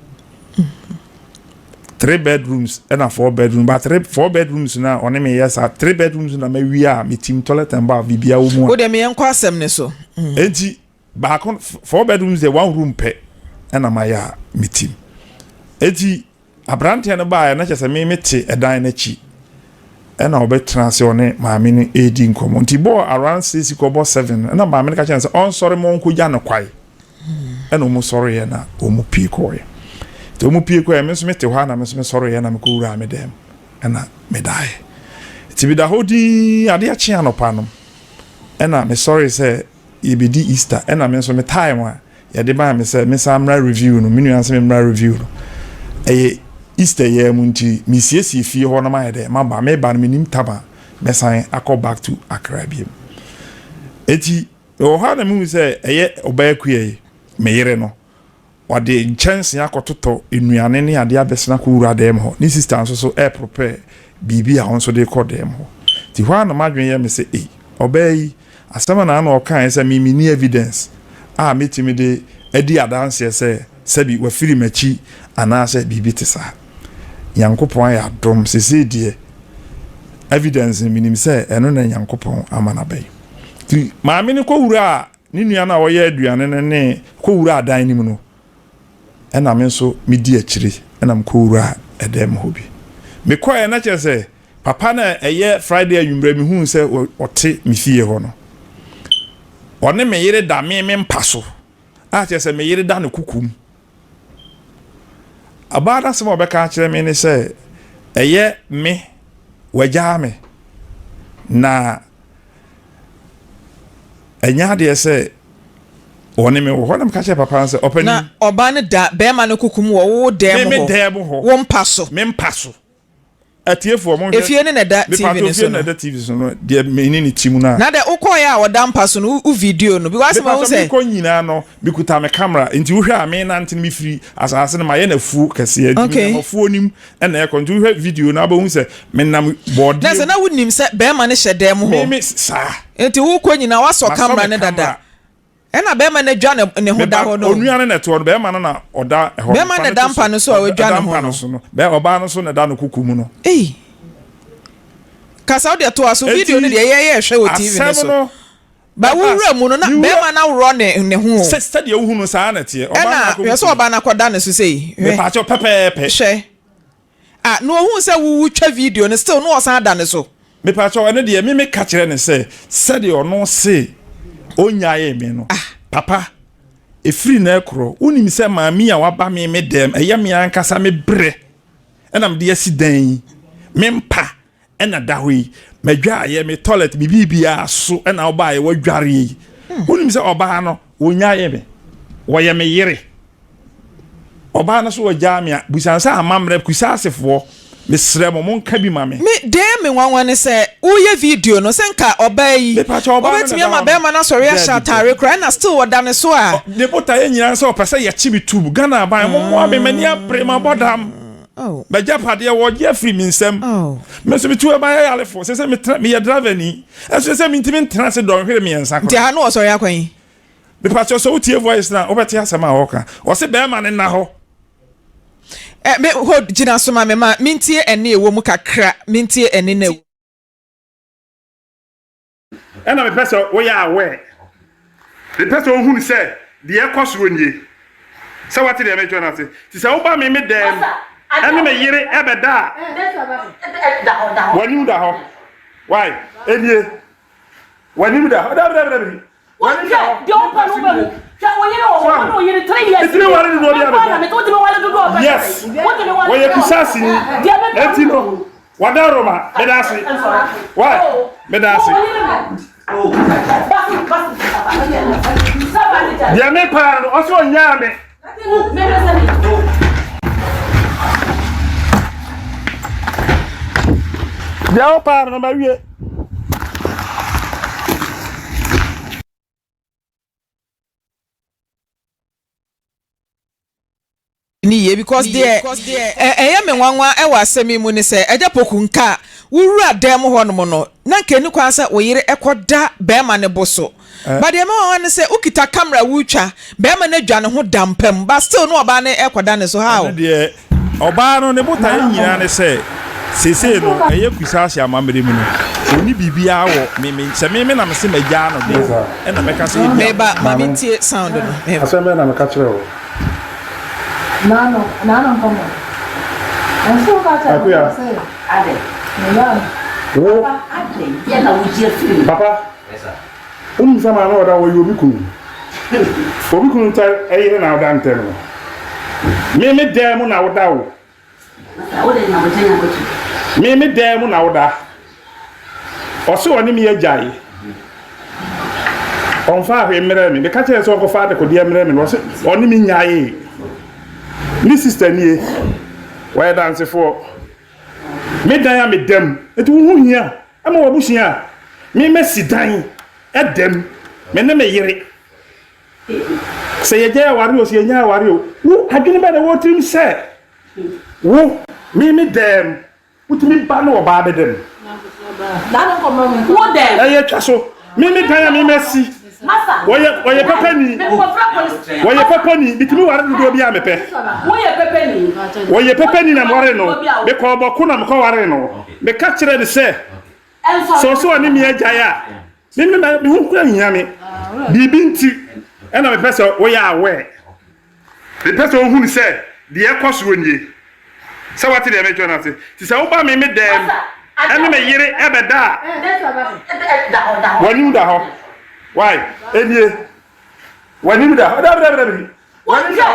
Three bedrooms ɛna four bedrooms. But three four bedrooms na ɔne me yɛ saa. Three bedrooms na mawie a me tim toilet and bath biribiara wɔ mu a. Wo deɛ me yɛnkɔ asɛm ne so. Enti baako four bedrooms deɛ one room pɛ ɛna mayɛ a me tim. Enti Aberanteɛ no baeɛ na kyerɛ sɛ me mete ɛdan no akyi ɛna ɔbɛtena ase ɔne maame no redi nkɔmmɔ nti bɔɔ around six kɔbɔ seven ɛna maame no ka kyerɛ no sɛ ɔnsɔre ma ɔnkɔgya no kwae ɛna wɔn sɔreeɛ na wɔn pie kɔɔeɛ nti wɔn pie kɔɔeɛ me nso mete hɔ a na me nso mesɔreeɛ na mekɔwuraa me dɛm ɛna medaeɛ. Nti meda hɔ dinn, adeɛ kye anɔpa no ɛna mesɔree sɛ yɛbɛdi Easter, ɛna me nso me time a yɛde maa me sɛ mensan mmra review no, me nua nso memmra review no, ɛyɛ Easter yi ara mu nti mesiesie fie hɔ na mayɛ dɛ maba, meba no mennim tam a mɛsan akɔ back to Accra biom. Enti mewɔ hɔ a na mehu sɛ ɛyɛ ɔbaa kua yi, me yere no, Ɔde nkyɛnsee akɔtotɔ nnuane ne adeɛ abɛsene akɔwura dan mu hɔ. Ne sista nso so reprepare biribi a ɔno nso de rekɔ dan mu hɔ. Nti hɔ ara na m'adwene yɛ me sɛ, ei, ɔbaa yi, asɛm a naano ɔkaeɛ sɛ me menni evidence a mɛtumi de adi adanseɛ sɛ sɛbi wafiri m'akyi anaasɛ biribi te saa. Nyankopɔn ayɛ adom, seesei deɛ evidence no menim sɛ ɛno na Nyankopɔn ama no aba yi. Nti maame no kɔwuraa Ne nua no a ɔyɛ aduane no ne kɔwuraa dan no mu no, ɛna me nso medi akyire ɛna mekɔwuraa ɛdan mu hɔ bi. Mekɔɛ na kyerɛ sɛ papa no a ɛyɛ Friday anwummerɛ mehuu sɛ ɔte me fie hɔ no, ɔne me yere da me me mpa so a kyerɛ sɛ me yere da ne kuku mu. Ɔbaa no asɛm a ɔbɛka akyerɛ me ne sɛ ɛyɛ me wagyaa me na ɛnyɛ adeɛ sɛ wɔne me wɔ hɔ na meka kyerɛ papa no sɛ ɔpanin. Na ɔbaa no da bɛrima no kuku mu wɔ wo dan mu hɔ. Me dan mu hɔ. Wo mpa so. Me mpa so. Atiefoɔ monhwɛ. Efie no na ɛda TV no so no. na ɛda TV so no deɛ me ne ne ti mu no a. Na dɛ wokɔɔeɛ a ɔda mpa so no wo video no because mahu sɛ. Mepatɔ mekɔ nyinaa no mekuta me camera nti wohwɛ a menante no mefiri asase no mayɛ no afuo kɛseɛ nti menam afuo no mu ɛna ɛkɔ nti wohwɛ video no abɛhu sɛ menam bɔɔdeɛ. Na sɛ na wonim sɛ bɛrima no hyɛ dan mu hɔ. Me saa. Nti wokɔ nyinaa wasɔ camera no dada. Ɛna bɛrima no adwa ne ne ho da hɔ no. Onua no na ɛtoɔ no bɛrima no na ɔda ɛhɔ. Bɛrima na ɛda mpa no so a wadwa ne ho no. So no. Bɛ ɔbaa no so na ɛda no kuku mu no. Ei. Kasa wo deɛ toa so video no deɛ yɛyɛ ɛhwɛ wɔ TV no so. Ba wo wura mu no na bɛrima no aworɔ ne ne ho. Sɛ sɛdeɛ wohu no saa na ɛteɛ. Ɛna hwɛ sɛ ɔbaa no akɔda ne so sei. Hwɛ. Mepaakyɛw pɛpɛɛpɛ. Hwɛ. Ah na ohuu sɛ wo wo twa video no still na ɔsan da ne so. Mepakyɛw ɛno deɛ me me ka kyerɛ no sɛ sɛdeɛ ɔno se ɔnyaee me no papa ɛfiri nɛ korɔ wonim sɛ maame a waba me me dɛm ɛyɛ me ankasa me brɛ ɛna mede asi dan yi me mpa ɛna da hɔ yi madwaayɛ me toilet me biribiara so ɛna wobaayɛ wadwareɛ yi wonim sɛ ɔbaa no Wɔnnyaee me. Wɔyɛ me yere. Ɔbaa no so wɔgyaa me a, busa no sɛ amammerɛ, Kusasefoɔ, mesrɛ mo, monka bi ma me. Me deɛ me nwanwa ne sɛ woyɛ video no sɛ nka ɔbaa yi Mepakyɛ ɔbaa no na ɔbɛtumi ɛda ama hɔ no? bɛɛma no asɔre ahyɛ Daabi ataare daabi. koraa ɛna still ɔda ne so a. Ne botaeɛ nyinaa ne sɛ ɔpɛ sɛ yɛkye me tum. Ghana aban, mommoa me, m'ani abere, mabɔ dam. M'agyapadeɛ, wɔregye afiri me nsam. Me nso metu ɛban ayarefo. Seesei metena, meyɛ driverni. Ɛnso sɛ mentumi ntena ase dɔnhwere mmiɛnsa koraa. Nti ha no ɔsɔre akwan yi? Mepakyɛw sɛ wotie voice no a, wobɛte asɛm a ɔreka. Ɔse bɛrima no nna hɔ. Ɛ me hold gyina so ma me ma mentie ɛnne ɛwɔ mu kakra mentie ɛnne no ɛwɔ. Ɛna mepɛ sɛ woyɛ aware. Mepɛ sɛ wohunu sɛ deɛ ɛkɔ soɔ nie. Sɛ woate deɛ merekyerɛ no ase? Nti sɛ woba me me dan mu ɛne me yere ɛbɛda a, w'anim da hɔ. Why? Ɛnie. W'anim da hɔ. Dabi, dabi, dabi. W'anim da hɔ. Deɛ ɔpɛ no wobɛhu. Hwɛ wo yere wɔ hɔ, wo ne wo yere 3 years. Metumi ware dodoɔ bi a mepɛ. Yes. Wɔyɛ kusasini. Enti no. Wadaroma, meda ase. Why? Meda ase. Deɛ me paa no, ɔsɛ ɔnyaa me. Deɛ wo paa no, mawie. ne yie because deɛ ɛyɛ me nwanwa wɔ asɛm yi mu ne sɛ Agya Poku nka wowura dan mu hɔnom no na nka ɛni kwan sɛ wo yere ɛkɔ da bɛrima no bo so but deɛ ɛmɛ nwanwa ne sɛ wokita camera wotwa bɛrima no adwa ne ho da mpa mu but still no ɔbaa no ɛkɔ da ne so how? Ɛno deɛ ɔbaa no ne botaeɛ nyinaa ne sɛ seesei no ɛyɛ Kusaasi amammerɛ mu no ɔnni biribiara wɔ me me sɛ me me na mese magyaa no deɛ ɛna mɛka sɛ ebia Meba ma mentie sound no meba. Asɛm bɛn na meka kyerɛɛ wo? Akuya, wo, papa, wonim sɛ maame ɔda hɔ yi obi kunu, obi kunu nta yere na woda ntɛm no. Me me dan mu na woda o. Me me dan mu na woda. Ɔse ɔne me agyae. Ɔmfaa hwee mmerɛɛ me. Meka kyerɛɛ no sɛ ɔnkɔfa adekodeɛ mmerɛ me no, ɔse ɔne me nyaee. Me sister nie, ɔyɛ dansefoɔ. Me dan a meda mu, nti wo ho hia ma w'abusua a, me mɛsi dan da mu, me ne me yere. Sɛ yɛgyae aware o, sɛ yɛnyae aware o, wo adwene bɛn na ɛwɔ wo tirim sɛ wo, me me dan mu, Wotumi ba ne ɔbaa bɛda mu. Ɛyɛ twa so. Me me dan a me masi. Wɔyɛ wɔyɛ pɛpɛni. Wɔyɛ pɛpɛni. Bitumi ware dodoɔ bi a mepɛ. Wɔyɛ pɛpɛni na meware no. Mekɔɔ bɔko na mekɔ ware no. Meka kyerɛ no sɛ sɛ ɔsɛ ɔne me agyae a me me me ho kura nhia me. Biribi nti ɛna mepɛ sɛ woyɛ aware. Mepɛ sɛ ɔhunu sɛ deɛ ɛrekɔ soɔ nie. Sɛ woate deɛ merekyerɛ no ase? Nti sɛ woba me me dan mu ne me yere bɛda a, w'anim da hɔ. Wai? Ɛnie. W'anim da hɔ. Dabi, dabi, dabi. W'anim da hɔ.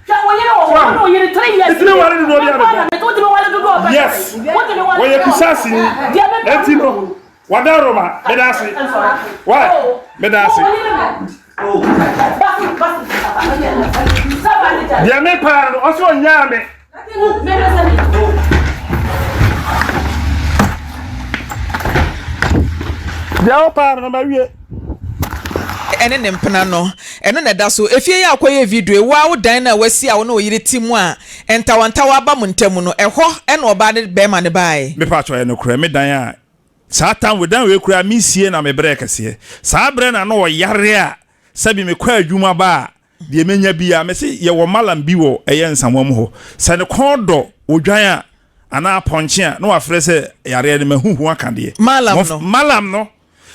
So ahu? Metumi ware dodoɔ bi a mepɛ. Yes. Wɔyɛ Kusasini. Enti no, Wadaroma, meda ase. Wai? Meda ase. Deɛ me paa no, ɔsɛ ɔnyaa me. Deɛ wo paa no, mawie. Ɛne ne mpena no, ɛno na ɛda so. Efie yi a wokɔyɛɛ video yi, wo ara wo dan no a woasi a wo ne wo yere te mu a ntawantawa aba mo ntam no, ɛhɔ na ɔbaa ne barima no baeɛ? Me paatwɔ ɛyɛ nokorɛ me dan a Saa tam we dan wei koraa me sie na me brɛ kɛseɛ. Saa berɛ na na ɔyare a sɛbi me kɔ adwuma ba a deɛ menya biara me se yɛwɔ malam bi wɔ ɛyɛ Nsamwam hɔ sɛ ne kɔn dɔ odwan a anaa apɔnkye a na wafrɛ sɛ yareɛ no mahu ho aka deɛ. Malam no. Malam no.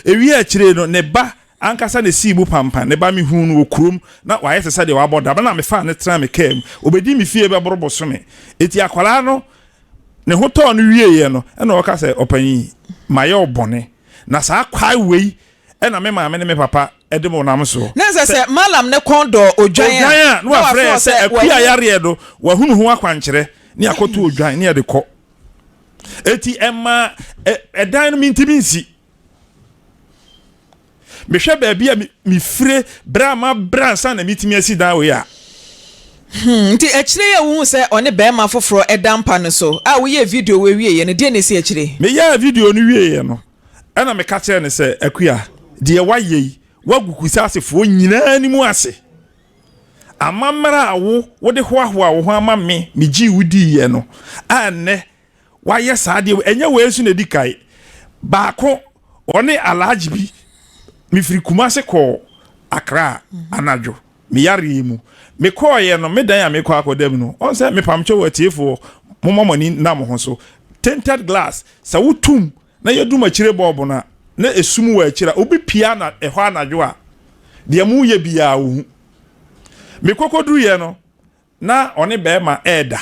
Ewie akyire no ne ba ankasa na esii mu pampan ne ba mehuu no wɔ kurom na wayɛ te sɛ deɛ wabɔ dam na mefaa no tenaa me kaa mu ɔbɛdii me fie bɛboro bosome enti akwadaa no Ne ho tɔɔ no wieeɛ no, ɛna ɔka sɛ, Ɔpanyin, mayɛ wo bɔne, na saa kwae wei na me maame ne me papa de mo nam soɔ. Na ɛsɛ sɛ Malam no kɔn dɔ odwan a, Odwan a, na na wafrɛ wafrɛ yɛ wo sɛ sɛ akua wahu. yareɛ no, wahunu ho akwankyerɛ, ne akɔto odwan, ne yɛde kɔ. Enti ɛmaa ɛdan no mentumi nsi. Mehwɛ baabi a mefire berɛ a mabrɛ ansa na metumi asi dan wei a. Hmm, nti akyire yi a wohuu sɛ ɔne barima foforɔ da mpa no so a woyɛɛ video wei wieeɛ no, deɛn na ɛsii akyire? Meyɛɛ video no wieeɛ no, ɛna meka kyerɛɛ no sɛ, Akua, deɛ woayɛ yi, woagu Kusasefoɔ nyinaa anim ase. Amammerɛ a wo wode hoahoa wo ho ama me, megyee wo diiɛ no, a nnɛ wayɛ saa adeɛ wei ɛnyɛ wei nso na ɛdi kae baako ɔne alhaji bi mefiri Kumase kɔɔ Accra anadwo me yareɛ mu mekɔɔyɛ no me dan a mekɔ akɔda mu no ɔn sɛ mepamkyɛ wɔ atiefoɔ momma mo ani nna mo ho so tinted glass sɛ wotum na yɛdum akyire bɔɔbo no a na esum wɔ akyire a obi pia na ɛhɔ anadwo a deɛ moyɛ biara wohu mekɔkɔduruyɛ no Na ɔne bɛɛma ɛɛda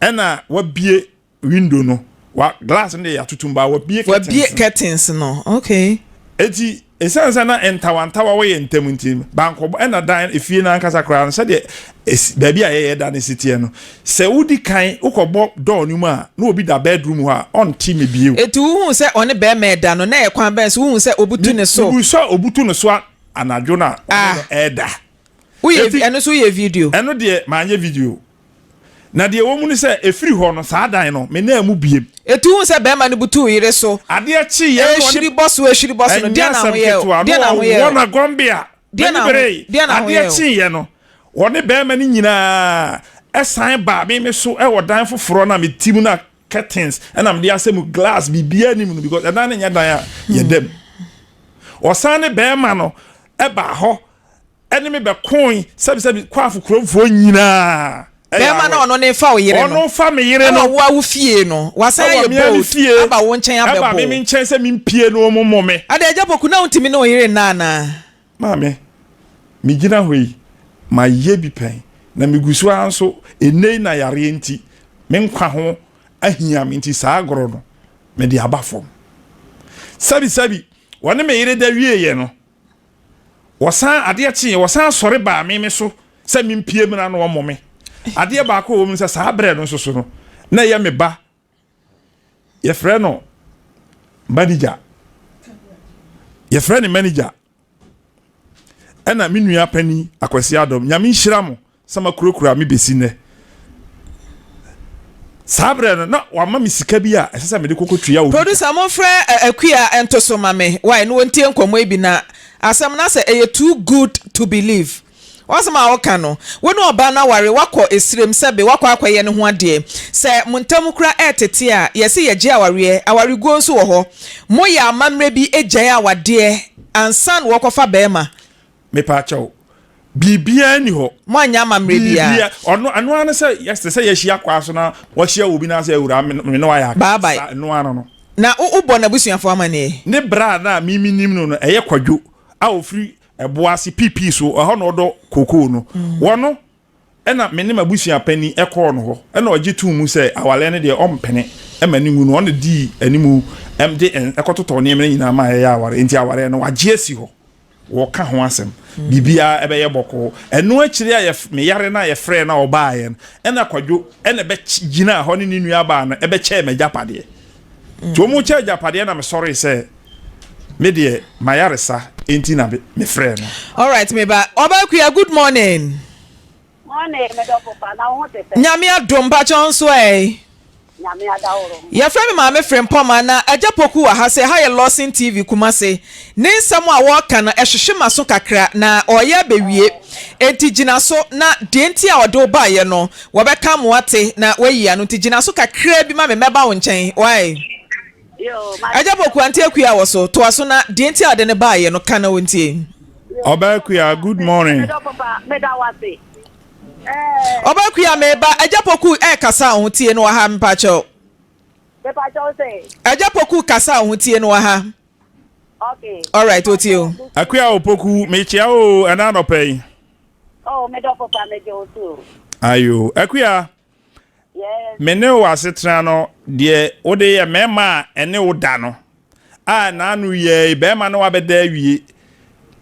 ɛna wabie window no wa glass no deɛ yɛatoto mu baa wabie curtains wabie curtains no okay. Eti esiane sɛ na ntawantawa wɔ yɛn ntam nti bankɔbɔ ɛna dan efie no ankasa koraa no sɛdeɛ esi baabi a yɛyɛ da no si teɛ no sɛ wodi kan wokɔbɔ door no mu a na obi da bedroom hɔ a ɔnte me bio. Eti wohuu sɛ ɔne bɛɛma ɛda no na ɛyɛ kwan bɛn so wohuu sɛ obutu ne so. Mibu sɛ obutu ne so anadwo no a ɔne no ɛɛda. Woyɛ vi ɛno nso woyɛ video? Ɛno deɛ manyɛ video. Na deɛ ɛwɔ mu ne sɛ ɛfiri hɔ no saa dan no menaa mu biem. Ɛtu hu sɛ bɛrima no butu wo yere so. Adeɛ kyeeɛ no ɔne. Ɛhwiri bɔ so ɛhwiri bɔ so no deɛ na ho yɛ o Ɛnyɛ asɛm ketewa deɛ na ho yɛ o. No ɔwɔ na gɔmbea. Deɛ na ho deɛ na ho yɛ o. Adeɛ kyeeɛ no ɔne bɛrima no nyinaa ɛsan baa me me so ɛwɔ dan foforɔ no a mete mu no a curtains ɛna mede asɛ mu glass biribiara nim no because ɛdan no nyɛ dan a yɛda mu. Ɔsan ne bɛrima no ɛbaa hɔ ɛne me bɛkoe sɛbisɛbi kwaafo kuromfoɔ nyinaa. Bɛrima na ɔno ne fa wo yere no. Ɔno fa me yere no. Ɛwɔ wo a wo fie no. Wasan ayɛ bold aba wo nkyɛn abɛbo. Ɛba me me nkyɛn sɛ mempie no ɔmo mmɔ me. Ada Agya Poku na wontumi ne wo yere nna anaa? Maame, megyina hɔ yi, mayɛ bi pɛn na megu so ara nso ɛnnɛ yi na yareɛ nti me nkwa ho ahia me nti saa agorɔ no mede aba fam. Sɛbisɛbi wɔne me yere da wieeɛ no Wɔsan, adeɛ kyeeɛ, wɔsan sɔre baa me me so sɛ mempue mmra na wɔmmɔ me. Adeɛ baako a ɛwɔ mu sɛ saa berɛ no nso so no, na ɛyɛ me ba, yɛfrɛ no Manager. Yɛfrɛ no manager. Ɛna me nua panin Akwasi Adom, Nyame nhyira mo sɛ moakurakura me bɛsi nnɛ. Saa berɛ no, na wama me sika bi a ɛsɛ sɛ mede kɔkɔtua obi ka. Producer monfrɛ Akua nto so ma me wai na wɔntie nkɔmmɔ yi bi na asɛm no asɛ ɛyɛ too good to believe. W'asɛm a woka no, wo ne ɔbaa no aware, woakɔ esirem sɛbe woakɔ akɔyɛ ne ho adeɛ. Sɛ mo ntam kora ɛretete a, yɛse yɛgye awareɛ, awareguo nso wɔ hɔ. Moyɛ amammerɛ bi gyae awadeɛ ansa na wɔkɔfa barima. Mepaakyɛw, biribiara nni hɔ. Moanyɛ amammerɛ biara. Biribiara, ɔno, ɛno ara ne sɛ, yɛ, te sɛ yɛahyia kwaa so na wahyia obi na sɛ awuraa me, me ne wo ayɛ aka. Bye bye. Saa, ɛno ara no no. Na wo, wobɔ n'abusuafoɔ amaneɛ? Ne bra no a me menim no no, ɛyɛ Kwadwo a ɔfiri Ɛbo ase piipii so, ɛhɔ na ɔdɔ kookoo no. Wɔno ɛna me ne m'abusua panin ɛkɔɔ no hɔ, ɛna ɔgye too mu sɛ awaleɛ no deɛ ɔmpene ma ne ngu no, ɔna dii animu de ɛkɔtotɔɔ nneɛma no nyinaa maa yɛyɛ awareɛ, nti awareɛ no wagye asi hɔ, wɔka ho asɛm, biribiara ɛbɛyɛ bɔkɔɔ. Ɛno akyire a yɛ me yare no a yɛfrɛɛ no a ɔbaeɛ no, ɛna Kwadwo ɛna ɛbɛgyinaa hɔ ne ne nuabaa no ɛbɛkyɛɛ m'agyapadeɛ. Nti wɔn kyɛ agyapadeɛ na mesɔree sɛ me deɛ mayaresa nti na mefrɛɛ no. Alright me ba. Ɔbaa Akua good morning. Morning me dɔfo pa na wo ho te sɛn? Nyame adom mpakyɛ wo nso ɛ? Nyame adaworo ho. Yɛfrɛ me Maame Frempɔma na Agya Poku wɔ ha sɛ ha yɛ Lawson TV Kumase. Ne nsɛm a wɔreka no ɛhwehwe m'aso kakra na ɔreyɛ abɛwie. Enti gyina so na deɛ nti a ɔde wo baeɛ no wɔbɛka mo ate na woayi ano nti gyina so kakraa bi ma me mɛba wo nkyɛn wai. Agya Poku Auntie Akua wɔ so toa so na deɛ nti a ɔde no baeɛ no ka na ɔntie. Ɔbaa Akua good morning. Ɔbaa Akua meba Agya Poku ɛɛkasa wo ho tie no wɔ ha mepakyɛw. Agya Poku kasa wo ho tie no wɔ ha. Alright otie o. Akua Opoku mekyia wo o ɛna anɔpa yi. Oh me dɔfo pa megye wo so o. Ayo Akua. Yes. Me ne wo asetena no deɛ wode yɛ mmarima a ɛne wo da no a n'ano yɛe bɛrima ne wabɛda awie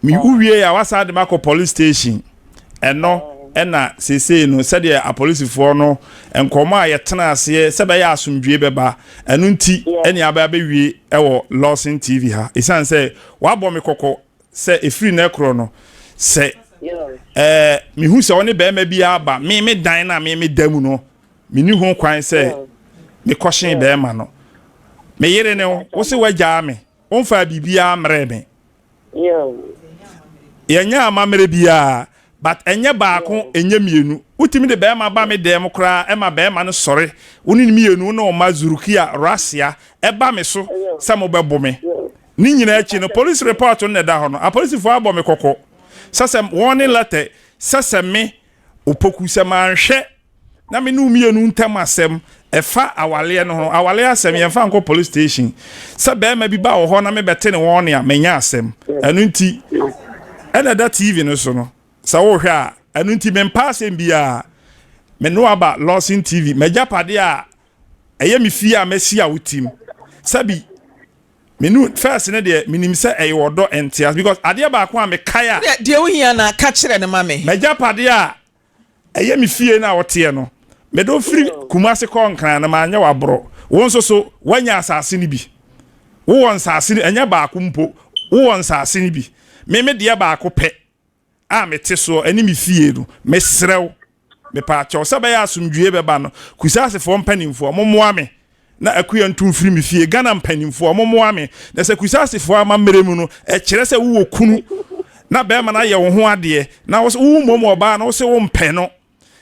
me wo wie a wasan de makɔ police station ɛno ɛna seesei no sɛdeɛ apolisifoɔ no nkɔmɔ a yɛtena aseɛ sɛ bɛyɛ asomdwie bɛba ɛno nti ɛne abɛ abɛwie ɛwɔ Lawson TV ha ɛsiane sɛ wabɔ me kɔkɔ sɛ ɛfiri no ɛkorɔ no sɛ ɛɛ mehu sɛ ɔne bɛrima bi aba me me dan no a me me da mu no menni ho kwan sɛ mekɔhyen bɛrima no me yere ne wo wo se woagyaa me womfaa biribiara mmerɛ me yɛnyɛ amammerɛ biara but ɛnyɛ baako ɛnyɛ mmienu wotumi de bɛrima ba me dan mu koraa ɛma bɛrima no sɔre wo ne mmienu wo ne ɔma Zurukia Rasia ɛba me so sɛ mobɛbo me Ne nyinaa akyi no, polisi report no na ɛda hɔ no, apolisifoɔ abɔ me kɔkɔ sɛ sɛ wɔn ne lɛtɛ sɛ sɛ me, Opoku, sɛ manhwɛ na me ne wo mmienu ntam asɛm ɛfa awaleɛ no ho, awaleɛ asɛm yɛmfa nkɔ police station, sɛ bɛrima bi ba wɔ hɔ na mebɛte ne wɔn a, manya asɛm. Ɛno nti, ɛna ɛda TV no so no, sɛ wohwɛ a, ɛno nti mempa asɛm biara. Me ne wo aba Lawson TV, m'agyapadeɛ a ɛyɛ me fie a masi a wotim. Sɛbi Me nu first no deɛ menim sɛ ɛyɛ ɔdɔ ntease because adeɛ baako a mekae a. Wodeɛ deɛ wohia no a ka kyerɛ no ma me. M'agyapadeɛ a ɛyɛ me fie no a woteɛ no, mede wo firi Kumasi kɔɔ Nkran no manyɛ wo aborɔ. Wo nso so woanya asase no bi. Wowɔ nsase no ɛnyɛ baako mpo, wowɔ nsase no bi. Me me deɛ baako pɛ. a mete soɔ ɛne me fie no, mesrɛ wo, mepaakyɛw, sɛ ɛbɛyɛ asomdwoeɛ bɛba no, Kusasefoɔ mpanimfoɔ, mommoa me na Akua ntu mfiri me fie, Ghana mpanimfoɔ, mommoa me, na sɛ Kusasefoɔ amammerɛ mu no, ɛkyerɛ sɛ wowɔ kunu na bɛrima no ayɛ wo ho adeɛ, na wo mmom ɔbaa no, wo se wompɛ no,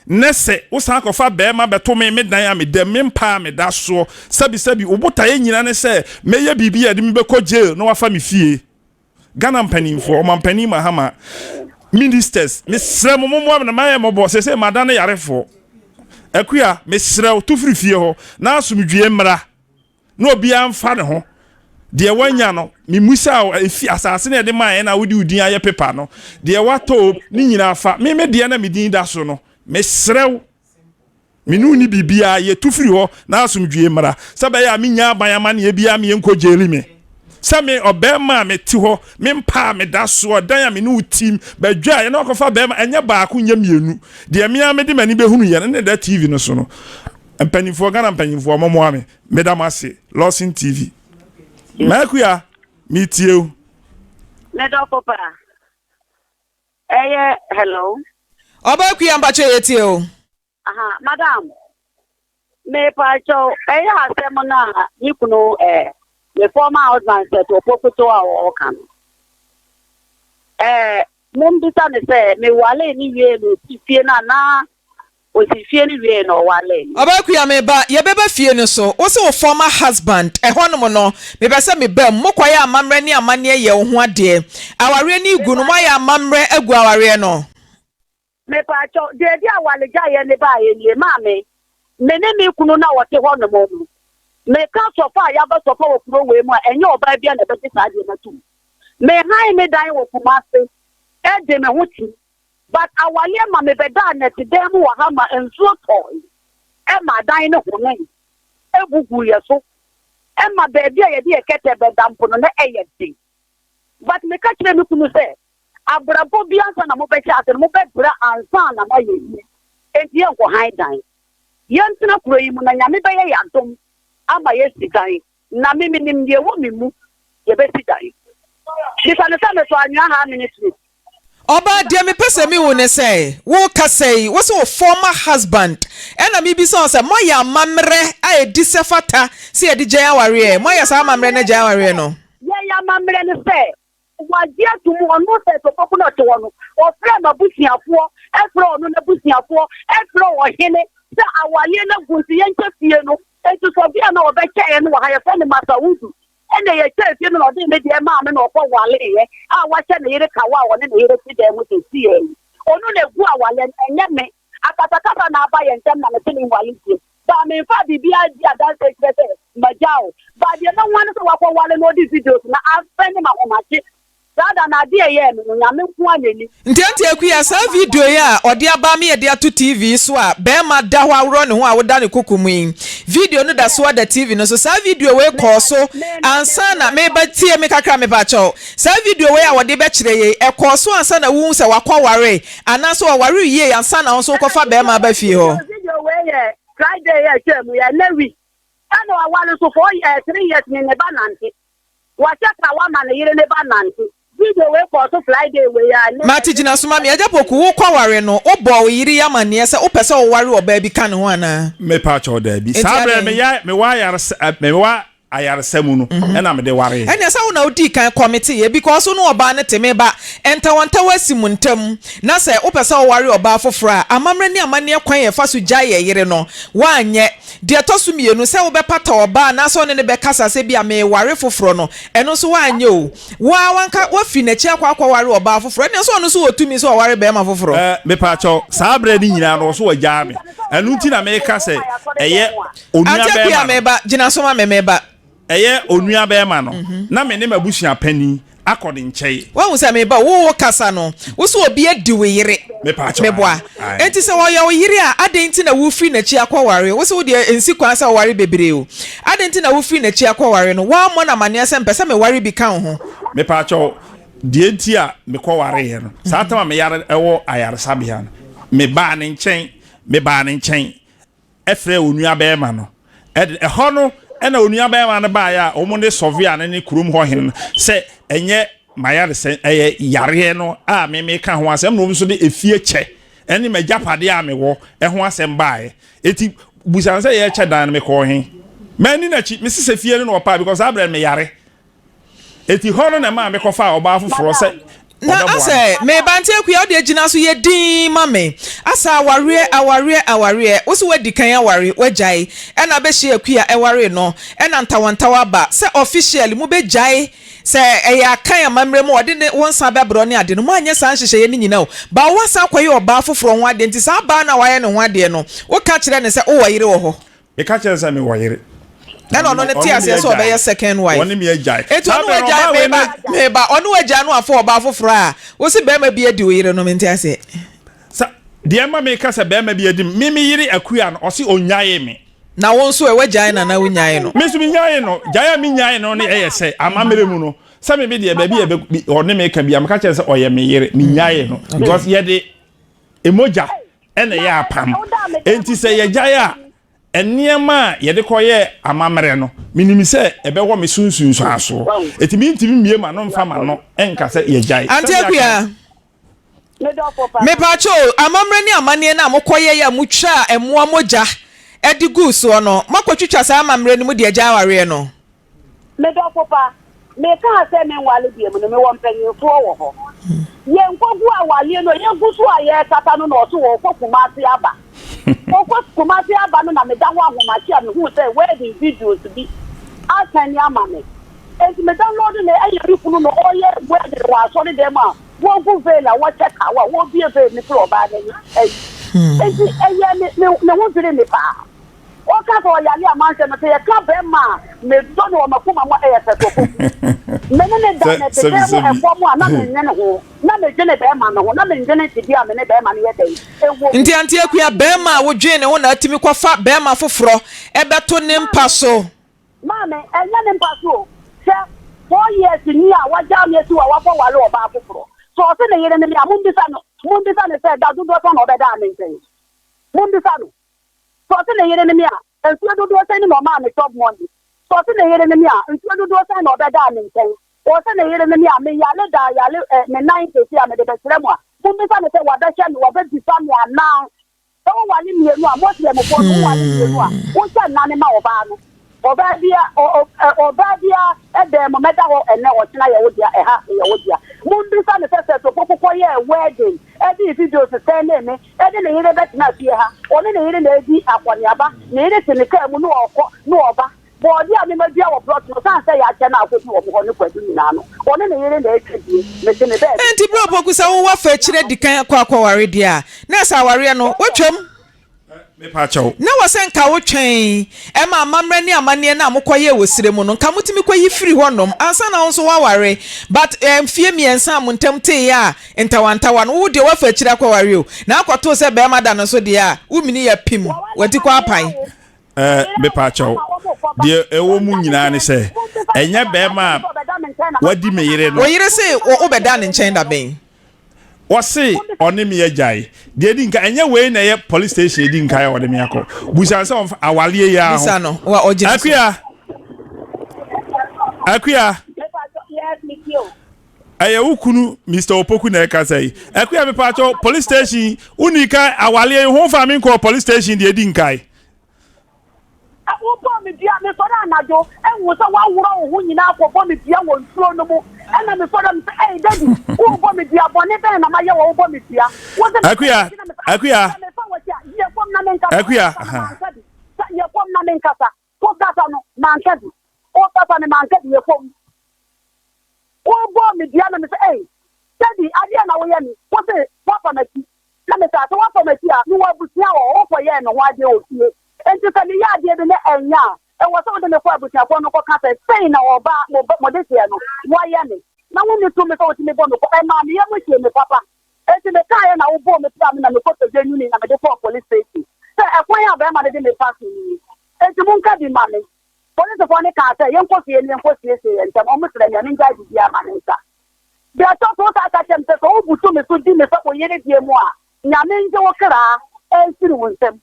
nɛ sɛ wosan kɔfa bɛrima bɛto me me dan a meda mu, me mpa a meda soɔ, sɛbisɛbi, wo botaeɛ nyina ne sɛ mɛyɛ biribi a ɛde me bɛkɔ jail na wafa me fie. Ghana mpanimfoɔ, ɔmampanin Mahama, ministers, mesrɛ mo mommoa me na mayɛ mmɔbɔ seesei madane yarefoɔ. Akua, mesrɛ wo, tu firi fie hɔ na asomdwie mmra na obiara mfa ne ho. Deɛ wanya no, memusaa wo, efi asase no yɛde maa yɛn na wode wo din ayɛ pepa no, deɛ watɔ o, ne nyinaa fa. Me me deɛ na me din da so no, mesrɛ wo. Me ne wo nni biribiara, yɛtu firi hɔ na asomdwoeɛ mmra, sɛ ɛbɛyɛ a mennya aban amanneɛ biara ma yɛnkɔ gyeeli me. Sɛ me, ɔbarima a mete hɔ, me mpa a meda soɔ, dan a me ne wo tim, badwa a yɛne wo akɔfa barima, ɛnyɛ baako, nyɛ mmienu, deɛ me ara mede m'ani bɛhunuiɛ no ne ɛda TV no so no. Mpanimfoɔ, Ghana mpanimfoɔ, mommoa me. Meda mo ase. Lawson TV. M'Akua, metie wo. Me dɔfo pa, ɛyɛ hello. Ɔba Akua mpakyɛ yɛtie o. Aha, madam, mepakyɛw, ɛyɛ asɛm no a me kunu eh, me former husband Seth Opokuto a ɔka no. Eh, mombisa no sɛ mewalee no wiee no osi fie no anaa osi fie no wiee na ɔwalee me. Ɔbaa Akua, meba, yɛbɛba fie no so. Wo se wo former husband, ɛhɔnom no, mepɛ sɛ meba mu. Mokɔyɛ amammerɛ ne amanneɛ yɛ wo ho adeɛ. Awareɛ no regu no, moayɛ amammerɛ agu awareɛ no. Mepaakyɛw, deɛ ɛde awaregyaeɛ no baeɛ nie, maame, me ne me kunu no a ɔte hɔ nom no, meka sɔfo a yɛaba sɔfo wɔ kuro wei mu a, ɛnyɛ ɔbaa biara na ɛbɛgye saa adeɛ no atom. Mehan me dan wɔ Kumase de me ho kyim, but awareɛ ma mebɛdaa nnɛtedan mu wɔ ha ma nsuo tɔɔe ma dan no honee bu guu yɛ so ma baabi a yɛde yɛ kɛtɛ bɛda mpo no na ɛyɛ den. But meka kyerɛɛ me kunu sɛ, Abrabɔ bi ansa na mobɛhyɛ ase no, mobɛbrɛ ansa na moayɛ yie. Enti yɛnkɔ han dan. Yɛntena kuro yi mu na Nyame bɛyɛ yɛn adom ama yɛasi dan. Na me menim deɛ ɛwɔ me mu, yɛbɛsi dan. Bisa no sɛ mesɔ anwea how many street? Ɔbaa, deɛ mepɛ sɛ mehu ne sɛ, wo kasa yi, wo se wo former husband, ɛna mebisa wo sɛ, moayɛ amammerɛ a ɛdi sɛ fata sɛ yɛde gyae awareɛ? Moayɛ saa amammerɛ no agyae awareɛ no? Yɛyɛ amammerɛ no sɛ, Wagye ato mu, ɔno sɛ Sopoku na ɔte hɔ no, ɔfrɛɛ m'abusuafoɔ, frɛɛ ɔno n'abusuafoɔ, frɛɛ ɔhene sɛ awareɛ no agu nti yɛnkyɛ fie no. Nti sɔbea no a ɔbɛkyɛeɛ no wɔ ha, yɛfrɛ no Masawudu. Ɛnna yɛkyɛɛ fie no na ɔde me deɛ maa me na ɔkɔwareeɛ a wahyɛ ne yere kawa a ɔne ne yere te dan mu seesei yi. Ɔno na ɛgu awareɛ no, ɛnyɛ me. Akasakasa na aba yɛn ntam na mese menware bio. But memfaa biribiara dii adanseɛ kyerɛ sɛ magyaa wo. But deɛ mahu ara ne sɛ wakɔware na ɔde videos no asɛnde me ahomakye. Saa da no adeɛ a ɛyɛɛ me no, Nyame nko ara na ɛnim. Nti Auntie Akua, saa video yi a ɔde aba ama yɛde ato TV so a barima da hɔ aworɔ ne ho a woda ne koko mu yi, video no da so ara da TV no so. Saa video wei kɔɔ so ansa na, meba tie me kakra mepakyɛw. Saa video wei a wɔde bɛkyerɛ yei, ɛkɔɔ so ansa na wohu sɛ wakɔware Anaasɛ ɔware wiei ansa na wo nso wokɔfa bɛrima aba fie hɔ. Video wei yɛ Friday yɛ atwa mu yɛ ɛnɛ week ɛna waware nso four eh, 3 years ne ne ba nante wahyɛ ka wama ne yere ne ba nante video wei kɔɔ so Friday wei a ɛnɛ Mate gyina so ma me. Agya Poku, wokɔware no, wobɔɔ wo yere yi amanneɛ sɛ wopɛ sɛ woware ɔbaa bi ka ne ho anaa? Mepaakyɛw, daabi. Enti Saa berɛ adɛn? meyɛ mewɔ ayaresa eh, mewɔ ayaresa mu no ɛna mede waree. Ɛneɛ sɛ wo na wodii kan kɔmiteeɛ because wo ne ɔbaa no te me ba ntawantawa asi mo ntam na sɛ wopɛ sɛ woware ɔbaa foforɔ a amammerɛ ne amanneɛ kwan a yɛfa so gyae yɛ yere no woanyɛ. Deɛ ɛtɔ so mmienu sɛ wobɛpata ɔbaa anaasɛ wo ne no bɛkasa sɛ bi a mereware foforɔ no ɛno nso woanyɛ o. Wo ara wanka woafiri n'akyi akɔ akɔware ɔbaa foforɔ ɛneɛ sɛ ɔno nso wɔ tumi sɛ ɔware barima foforɔ. Eh, mepaakyɛw, saa berɛ no nyinaa no ɔso wagyaa me. Ɛno nti na meka sɛ ɛyɛ onua Auntie Akua bɛrima no. meba, gyina so ma me meba. Ɛyɛ onua bɛrima no. Na me ne m'abusua panin akɔ ne nkyɛn. Woahu sɛ meba o, wo wo kasa no, wo sɛ obi adi wo yere. Mepaakyɛw, Meboa. ae, ae. Enti sɛ ɔyɛ wo yere a, adɛn nti na wofiri n'akyi akɔware? Wo sɛ wo deɛ ɛnsi kwan sɛ woware bebree o. Adɛn nti na wofiri n'akyi akɔware no? Woammɔ no amaneɛ sɛ mpɛ sɛ meware bi ka wo ho? Mepaakyɛw, deɛ nti a mekɔwareeɛ no, saa tam a meyare wɔ ayaresabea no, mebaa ne nkyɛn, mebaa ne nkyɛn. frɛɛ onuabarima no. Ɛhɔ no na onuabarima no baeɛ a wɔn ne sɔvea no ne kurom hɔ hene no sɛ ɛnyɛ m'ayaresa, ɛyɛ yareɛ no a me meka ho asɛm na wɔn nso de efie kyɛ ɛne m'agyapadeɛ a mewɔ ɛho asɛm baeɛ. Eti busa no sɛ yɛrekyɛ dan no mekɔɔ he? Manni n'akyi, mese sɛ fie no na ɔpaa because saa berɛ no meyare. Eti hɔ no na ɛmaa mekɔfaa ɔbaa foforɔ sɛ Na ɔbɛboa me. asɛ meba nti Akua wode agyina so yɛ dinn ma me asɛ awareɛ awareɛ awareɛ wose woadi kan aware woagyae ɛna abɛhyia Akua ɛwaree no ɛna ntawantawa aba sɛ officially mobɛgyae sɛ ɛyɛ akan amammerɛ mu ɔde ne wo nsa bɛbrɛ ne ade no moanyɛ saa nhyehyɛeɛ no nyina o but woasan akɔyɛ ɔbaa foforɔ ho adeɛ nti saa baa no a woayɛ ne ho adeɛ no woka kyerɛ no sɛ wowɔ yere wɔ hɔ. Meka kyerɛ no sɛ mewɔ yere. Ɛna ɔno ne te aseɛ sɛ ɔbɛyɛ second wife. Ɔne me agyae. Eti ɔne wagyae meba meba ɔne wagyae no afa ɔbaa foforɔ a wosi bɛrima bi adi wo yere no mente aseɛ. Sa deɛ ɛma meka sɛ bɛrima bi adi me me yere Akua no ɔse ɔnyae me. Na wo nso ɛ wagyae no anaa wonyae no? Me nso menyae no. Gyae a menyae no ne ɛyɛ sɛ amammerɛ mu no sɛ me me deɛ baabi a ɔne me ka bia meka kyerɛ sɛ ɔyɛ me yere menyae no because yɛde mogya ɛna ɛyɛ apam enti sɛ yɛgyae a. Nneɛma a yɛde kɔyɛɛ amammerɛ no, menim sɛ ɛbɛwɔ me so nsunsuansoɔ. Enti mentumi mmue m'ano mfa m'ano nka sɛ yɛagyae. Auntie Sɛdeɛ Akua, kan. mepaakyɛw o, amammerɛ ne amanneɛ no a mokɔyɛeɛ a motwaa mmoa mogya de guu soɔ no, moakɔtwitwa saa amammerɛ no mu de agyae awareɛ no? Me dɔfo pa, mekaa sɛ menwale biom no, mewɔ mpanyinfoɔ wɔ hɔ. Yɛnkɔgu awaleɛ no, yɛgu so a yɛrekasa no na ɔse ɔɔkɔ Kumasi aba. Ɔkɔ Kumasi aba no na meda hɔ ahomakye a mehuu sɛ wedding videos bi asɛne ama me. Enti me download no ɛyɛ me kunu na ɔɔyɛ wedding wɔ asɔre dɛm a wɔgu veil a wɔkyɛ kawa a wɔrebue veil no firi ɔbaa no ani ayi. Enti ɛyɛɛ me, me, me ho dwirii me paa. Ɔka sɛ ɔyare a manhwɛ no, sɛ yɛka bɛrima a medɔ no wɔ m'akoma mu a, ɛyɛ pɛsɛpɔku. Me ne no da no te dan mu ɛfam a, na mennwene ho. Na medwene bɛrima no ho, na mennwene tebea a me ne bɛrima no yɛ dɛn wɔ mu. Nti Auntie Akua, bɛrima a wodwen ne ho na atumi kɔfa bɛrima foforɔ bɛto ne mpa so? Maame, ɛnyɛ ne mpa so o. Hwɛ, 4 years ni a wagyaa me asi hɔ a wakɔware ɔbaa foforɔ. Sɛ ɔse ne yere ne me a, mommisa no, mommisa no sɛ da dodoɔ sɛn na ɔbɛdaa me nkyɛn. Mommisa no. Sɛ ɔse ne yere ne me a, mfeɛ dodoɔ sɛn ni na ɔmaa me chop money? Sɛ ɔse ne yere ne me a, mfeɛ dodoɔ sɛn na ɔbɛdaa me nkyɛn? Ɔse ne yere ne me a, me yare daa yare eh, me nan seesei a mede bɛkyerɛ mo a, mommisa no sɛ wabɛhwɛ me, wabɛbisa me anaa? Sɛ woware mmienu a, Muslimfoɔ no, woware mmienu a, wohyɛ nna no ma ɔbaa no. Ɔbaa bia, ɔ, ɔ, ɛ, ɔbaa bia dan mu, mɛda hɔ ɛnnɛ, ɔkyena yɛ wo dea, ɛha yɛ wo dea. Mommisa no sɛ sɛ Topoku kɔyɛɛ wedding, ɛdii videos sɛndee me, ɛde ne yere bɛtena fie ha, ɔne ne yere na ɛredi akɔneaba, ne yere te ne kaa mu na ɔrekɔ na ɔreba. Bɔɔdeɛ a memadua wɔ plot no, sane sɛ yɛakyɛ no akɔdi wɔn hɔ ne kwadu nyinaa no, ɔne ne yere na ɛretwa bie, mete me baabi. Enti berɛ a Opoku sɛ wowɔ fa akyire adi kan akɔ akɔware deɛ a, na ɛsɛ awareɛ no, woatwam. Mepa kyɛw. Na wɔ sɛ nka wotwɛn ma amammerɛ ne amanneɛ no a mokɔyɛɛ wɔ serɛ mu no, nka motumi kɔyi firi hɔnom ansa na wo nso woaware. But eh, mfeɛ mmiɛnsa a mo ntam teeɛ a ntawantawa no, wo deɛ woafa akyire akɔware o, na akɔtoo sɛ barima da no so deɛ a, wo mini yɛ pim, w'ati kɔ apan. Eh, mepa kyɛw. Deɛ ɛwɔ mu nyinaa ne sɛ, ɛnyɛ barima a wadi me yere no. Wo yere se wobɛda ne nkyɛn da bɛn? Ɔse ɔne me agyae. Deɛ edi nka ɛnyɛ wei na ɛyɛ police station edi nka a ɔde me akɔ. Busa no sɛ ɔmfa awareɛ yi ara ho. Busa no, wa ɔgyina so. Akua. Akua. Ɛyɛ wo kunu Mr. Opoku na ɛkasa yi. Akua mepaakyɛw police station wonni kan awareɛ yi ho fa me nkɔɔ police station deɛ edi nkae. Wobɔɔ me dua, mesɔre anadwo, huu sɛ woaworɔ wo ho nyinaa akɔbɔ me dua wɔ nsuo no mu. Ɛnna mesɔre a, mese, Ei, Dadi, worebɔ me dua, bɔne bɛn na mayɛ wo a wobɔ me dua? Wose mefa Akua, w'akyi na mefa, Akua, sɛ mefa w'akyi a, yɛ komm na menkasa, Akua, wokasa no, manka bi. Sɛ yɛ komm na menkasa, wokasa no, manka bi. Wokasa no, manka bi, yɛ komm. Wobɔɔ me dua na mese, Ei, Daddy, adeɛn na woyɛ me? Wose, Woafa m'akyi. Na mese, Sɛ woafa m'akyi a, mewɔ abusua wɔ hɔ, wokɔyɛɛ me ho adeɛ wɔ fie. Enti sɛ meyɛ adeɛ bi na ɛnyɛ a, ɛwɔ sɛ wode me kɔ abusuafoɔ no kɔka sɛ, sei na ɔbaa, mo ba, mo dehyeɛ no, wayɛ me. Na wonni tumi sɛ wotumi bɔ me kɔ. Ɛmaa me yam hyee me papa. Enti mekaeɛ na wobɔɔ me pira me na mekɔtɔ dwa nwini na mede kɔɔ police station sɛ ɛkwan a barima no de me fa so nie. Enti monka bi mma me. Polisifoɔ no kaa sɛ yɛnkɔ fie na yɛnkɔsiesie yɛn ntam. Wɔsrɛɛ me a mengyae biribiara ma me nsa. Deɛ ɛtɔ so, wosan ka kyerɛɛ me sɛ, sɛ wobutu me so di me sɛ wo yere deɛ mu a, Nyame ngye wo kra mfiri wo nsam.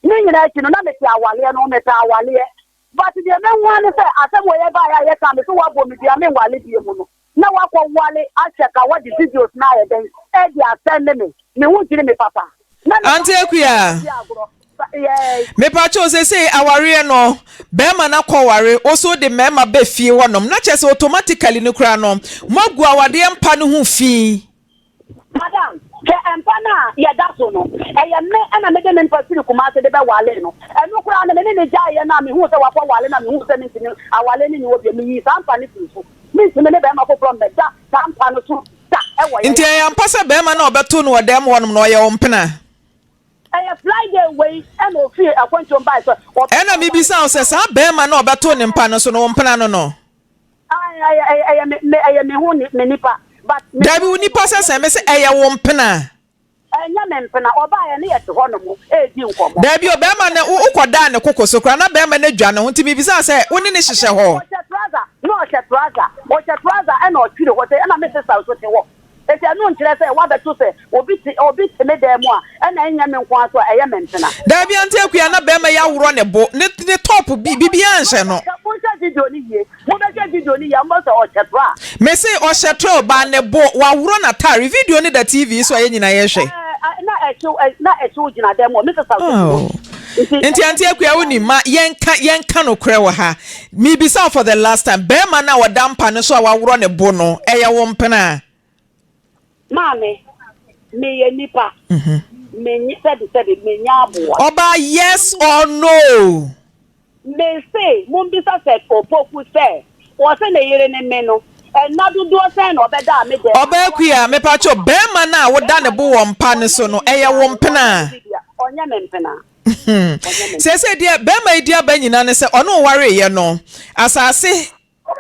Ne nyinaa akyi no, na mete awaleɛ no ho, mepɛ awaleɛ. But deɛ mahu ara ne sɛ, asɛm wei ɛbaeɛ a yɛkaa me sɛ woabɔ me dua menwale bio mu no, na woakɔ wale ahyɛ ka wɔde videos no ayɛ dɛn ɛde asɛnde me, me ho dwiri me papa. Na me Auntie Akua, di agorɔ. Yes. Mepakyɛw sesei awareɛ no bɛɛma no akɔ ware wo so wode mɛɛma ba fie hɔ nom na kyerɛ sɛ automatically no koraa no moagu awadeɛ mpa no ho fi. Madam, hwɛ mpa no a yɛda so no, ɛyɛ me na mede me mpa firi Kumasi de bɛwaree no. Ɛno koraa no, me ne no gyaeɛ no a mehuu sɛ wakɔware no a mehuu sɛ mentumi aware no nni hɔ bio, meyii saa mpa no firii so. Mentumi ne barima foforɔ mmɛda saa mpa no so da wɔ yɛn Nti ɛyɛ ampa sɛ bɛɛma no a ɔbɛtoo no wɔ dɛm hɔ nom no ɔyɛ wo mpena? Ɛyɛ Friday wei na ɔfiri akwantuom baeɛ sɛ ɔbɛkɔ Ɛna aware. mebisa wo sɛ saa bɛɛma no a ɔbɛtoo ne mpa no so no wo mpena no no? Ae, ɛyɛ, ɛyɛ, ɛyɛ me, me, ɛyɛ me ho ni, me nipa, but me Dabi wo ware nipa no, sɛ ɔnyɛ sɛn? me Mese ɛyɛ wo mpena? Ɛnyɛ me mpena, ɔbaeɛ ne yɛte hɔ nom redi nkɔmmɔ. Dabi o, bɛɛma no, wo, wokɔdaa ne koko so koraa na bɛɛma no adwa ne ho nti mebisa wo sɛ wo ne no hyehyɛ hɔ? Ɔhyɛ trouser, na ɔhyɛ trouser, ɔhyɛ trouser ɛna ɔtwere hɔ sɛ, ɛna me sister nso te hɔ. Enti ɛno nkyerɛ sɛ woabɛto sɛ obi te obi te me dan mu a ɛna ɛnyɛ me nko ara so a ɛyɛ me mpena. Daabi Auntie Akua na bɛɛma yi aworɔ ne bo ne ne top bi bibiaa nhyɛ no. Monhwɛ video no yie. Mobɛhwɛ video no yie a mobɛhu sɛ ɔhyɛ tra. Mese ɔhyɛ tra o but ne bo waworɔ natare video no da TV so a yɛn nyinaa yɛhwɛ. Ɛɛ na ɛhyew na ɛhyew gyina dan mu hɔ me sesa Oh. Nti Auntie Akua wonim ma yɛnka yɛnka nokorɛ wɔ ha mebisa wo for the last time bɛɛma no a ɔda mpa no so a waworɔ ne bo no ɛyɛ wo mpena a? Maame, meyɛ nipa, menye sɛbi sɛbi menyɛ aboa. Ɔbaa yes or no? Mese mombisa Seth Opoku sɛ ɔse ne yere ne me no nna dodoɔ sɛn na ɔbɛdaa me dɛm Ɔbaa Akua, mepakyɛw, bɛɛma no a woda ne bo wɔ mpa no so no, ɛyɛ wo mpena a? Ɔnyɛ me mpena. Ɔnyɛ me mpena. Seesei deɛ bɛɛma yi di aba nyina ne sɛ ɔne wo wareeɛ no, asaase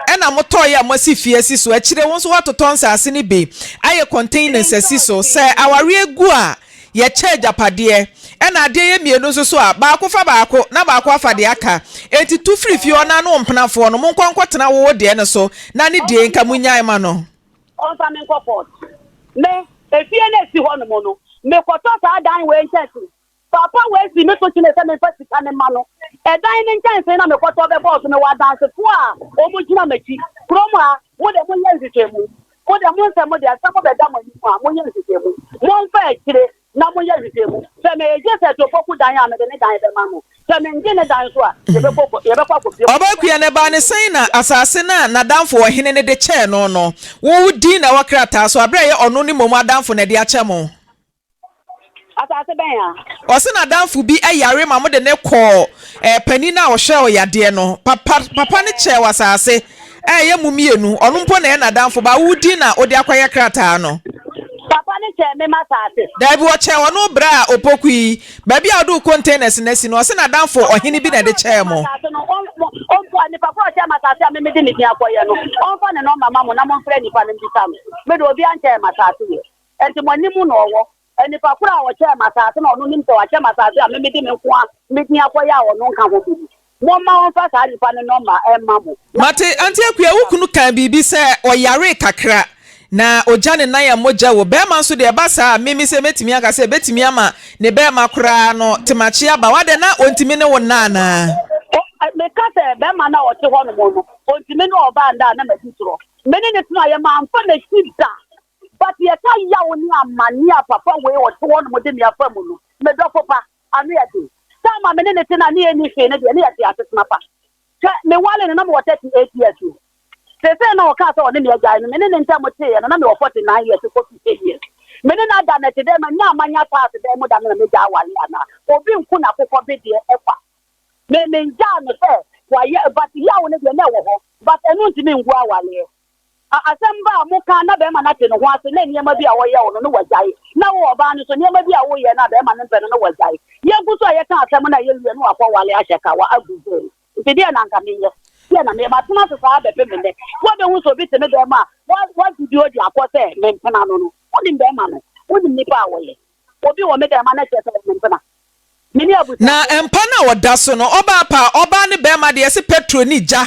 Ɛna motɔeɛ a moasi fie asi so. Akyire wo nso woatotɔ nsase no bi ayɛ containers asi so. Sɛ awareɛ gu a, yɛkyɛ agyapadeɛ. Ɛna adeɛ yɛ mmienu nso so a, baako fa baako na baako afa deɛ aka. Enti tu firi fie hɔ na ne wo mpenafoɔ no, monkɔ nkɔtena wo wo deɛ no so na ne deɛ nka monnyae ma no. Ɔmfa me nkɔ court. Me, efie no a esi hɔnom no, mekɔtɔ saa dan wei nkyɛnse Papa wei sii me so kyenee sɛ memfa sika no mma no. Ɛdan ne nkyɛnsee na mekɔtɔ bɛbɔɔ so. Mewɔ adansefoɔ a wɔgyina m'akyi. Kurom ha, mo deɛ monyɛ nhwehwɛmu. Mo deɛ mo nsɛm deɛ, asɛm bɛda mo anim a, monyɛ nhwehwɛmu. Momfa akyire na monyɛ nhwehwɛmu. Sɛ megye Seth Opoku dan a, mede ne dan bɛma no. Sɛ mennye ne dan nso a, yɛbɛkɔ yɛbɛkɔ akɔpue. Ɔbaa kua no, ɛbaa no sɛn na asase no a n'adamfo ɔhene no de kyɛɛ no no, wo din na ɛwɔ krataa so, bere a ɛyɛ ɔno ne mmom adamfo na ɛde akyɛ mo? Asase bɛn a? Ɔse n'adamfo bi yare ma mode no kɔɔ eh, panin no a ɔhwɛ ɔyadeɛ no. Papa, papa no kyɛɛ wo asase a ɛyɛ mo mmienu. Ɔno mpo na ɛyɛ n'adamfo, ba wo din na wode akɔyɛ krataa no. Papa no kyɛɛ me m'asase. Daabi, ɔkyɛɛ ɔno berɛ a Opoku yi, baabi a wode wo containers no asi no, ɔse n'adamfo ɔhene bi na ɛde kyɛɛ mo. Asase no, ɔn, mo, ɔmfa, nipa korɔ a ɔkyɛɛ m'asase a me mede ne din akɔyɛ no, ɔmfa ne nɔmba ma mo na momfrɛ nipa no mbisa no. Me de, obiara nkyɛɛ m'asase yɛ. Enti mo anim na ɔwɔ. Nipa koro a ɔkyɛɛ me asase na ɔno nim sɛ wakyɛ me asase a me mede me nko ara me din akɔyɛ a ɔno nka ho bi no, momma ɔmfa saa nipa no nɔmba mma mo. Na Mate, Auntie Akua, wo kunu kaa biribi sɛ ɔyaree kakra na ogya ne nan a mogya wɔ. Barima nso deɛ ɛba saa a, me me sɛ mɛtumi aka sɛ ɛbɛtumi ama ne barima koraa no temakye aba. Wadɛn na ɔntumi ne wo nna anaa? O, meka sɛ barima no a ɔte hɔnom no, ɔntumi ne ɔbaa nna a na madi torɔ. Me ne no tenaeɛ, mamfa n'akyi da. But yɛka yaw ne amaneɛ a papa wei ɔte hɔ nom de me afa mu no, me dɔfo pa, ano yɛ den. Time a me ne no te no a ne yɛnni hwee no deɛ, ne yɛte asetena pa. Hwɛ, me ware no na mewɔ 38 years o. Seesei na ɔkaa sɛ ɔne me agyae no, me ne ne ntam teeɛ no na mewɔ 49 years kɔ 50 years. Me ne no ada no te dɛn, manya a manya taase dɛn mu da no na mɛgyae aware anaa? Obi nku n'akokɔ bedeɛ kwa. Me mengyaa no sɛ wayɛ, but yaw no deɛ na ɛwɔ hɔ, but ɛno ntumi ngu awareɛ. A Asɛm ba a moka na barima no ate ne ho ase na nneɛma bi a ɔyɛ wo no, na wagyae. Na wo ɔbaa no nso, nneɛma bi a woyɛ no a barima no mpɛ no, na wagyae. Yɛgu so a yɛka asɛm no a yɛwie no wakɔwale ahyɛ kawa agu veil. Nti deɛn na anka menyɛ? Deɛn na meyɛ? Matena ase saa bɛpem nnɛ. Woabɛhu sɛ obi te me dan mu a, wa, wadidi odi akɔ sɛ me mpena no no. Wonim barima no? Wonim nipa a ɔyɛ? Obi wɔ me dan mu a na kyerɛ sɛ ɔyɛ me mpena. Na mpa no a ɔda so no, ɔbaa pa, ɔbaa ne barima deɛ, yɛse pɛtro ne gya.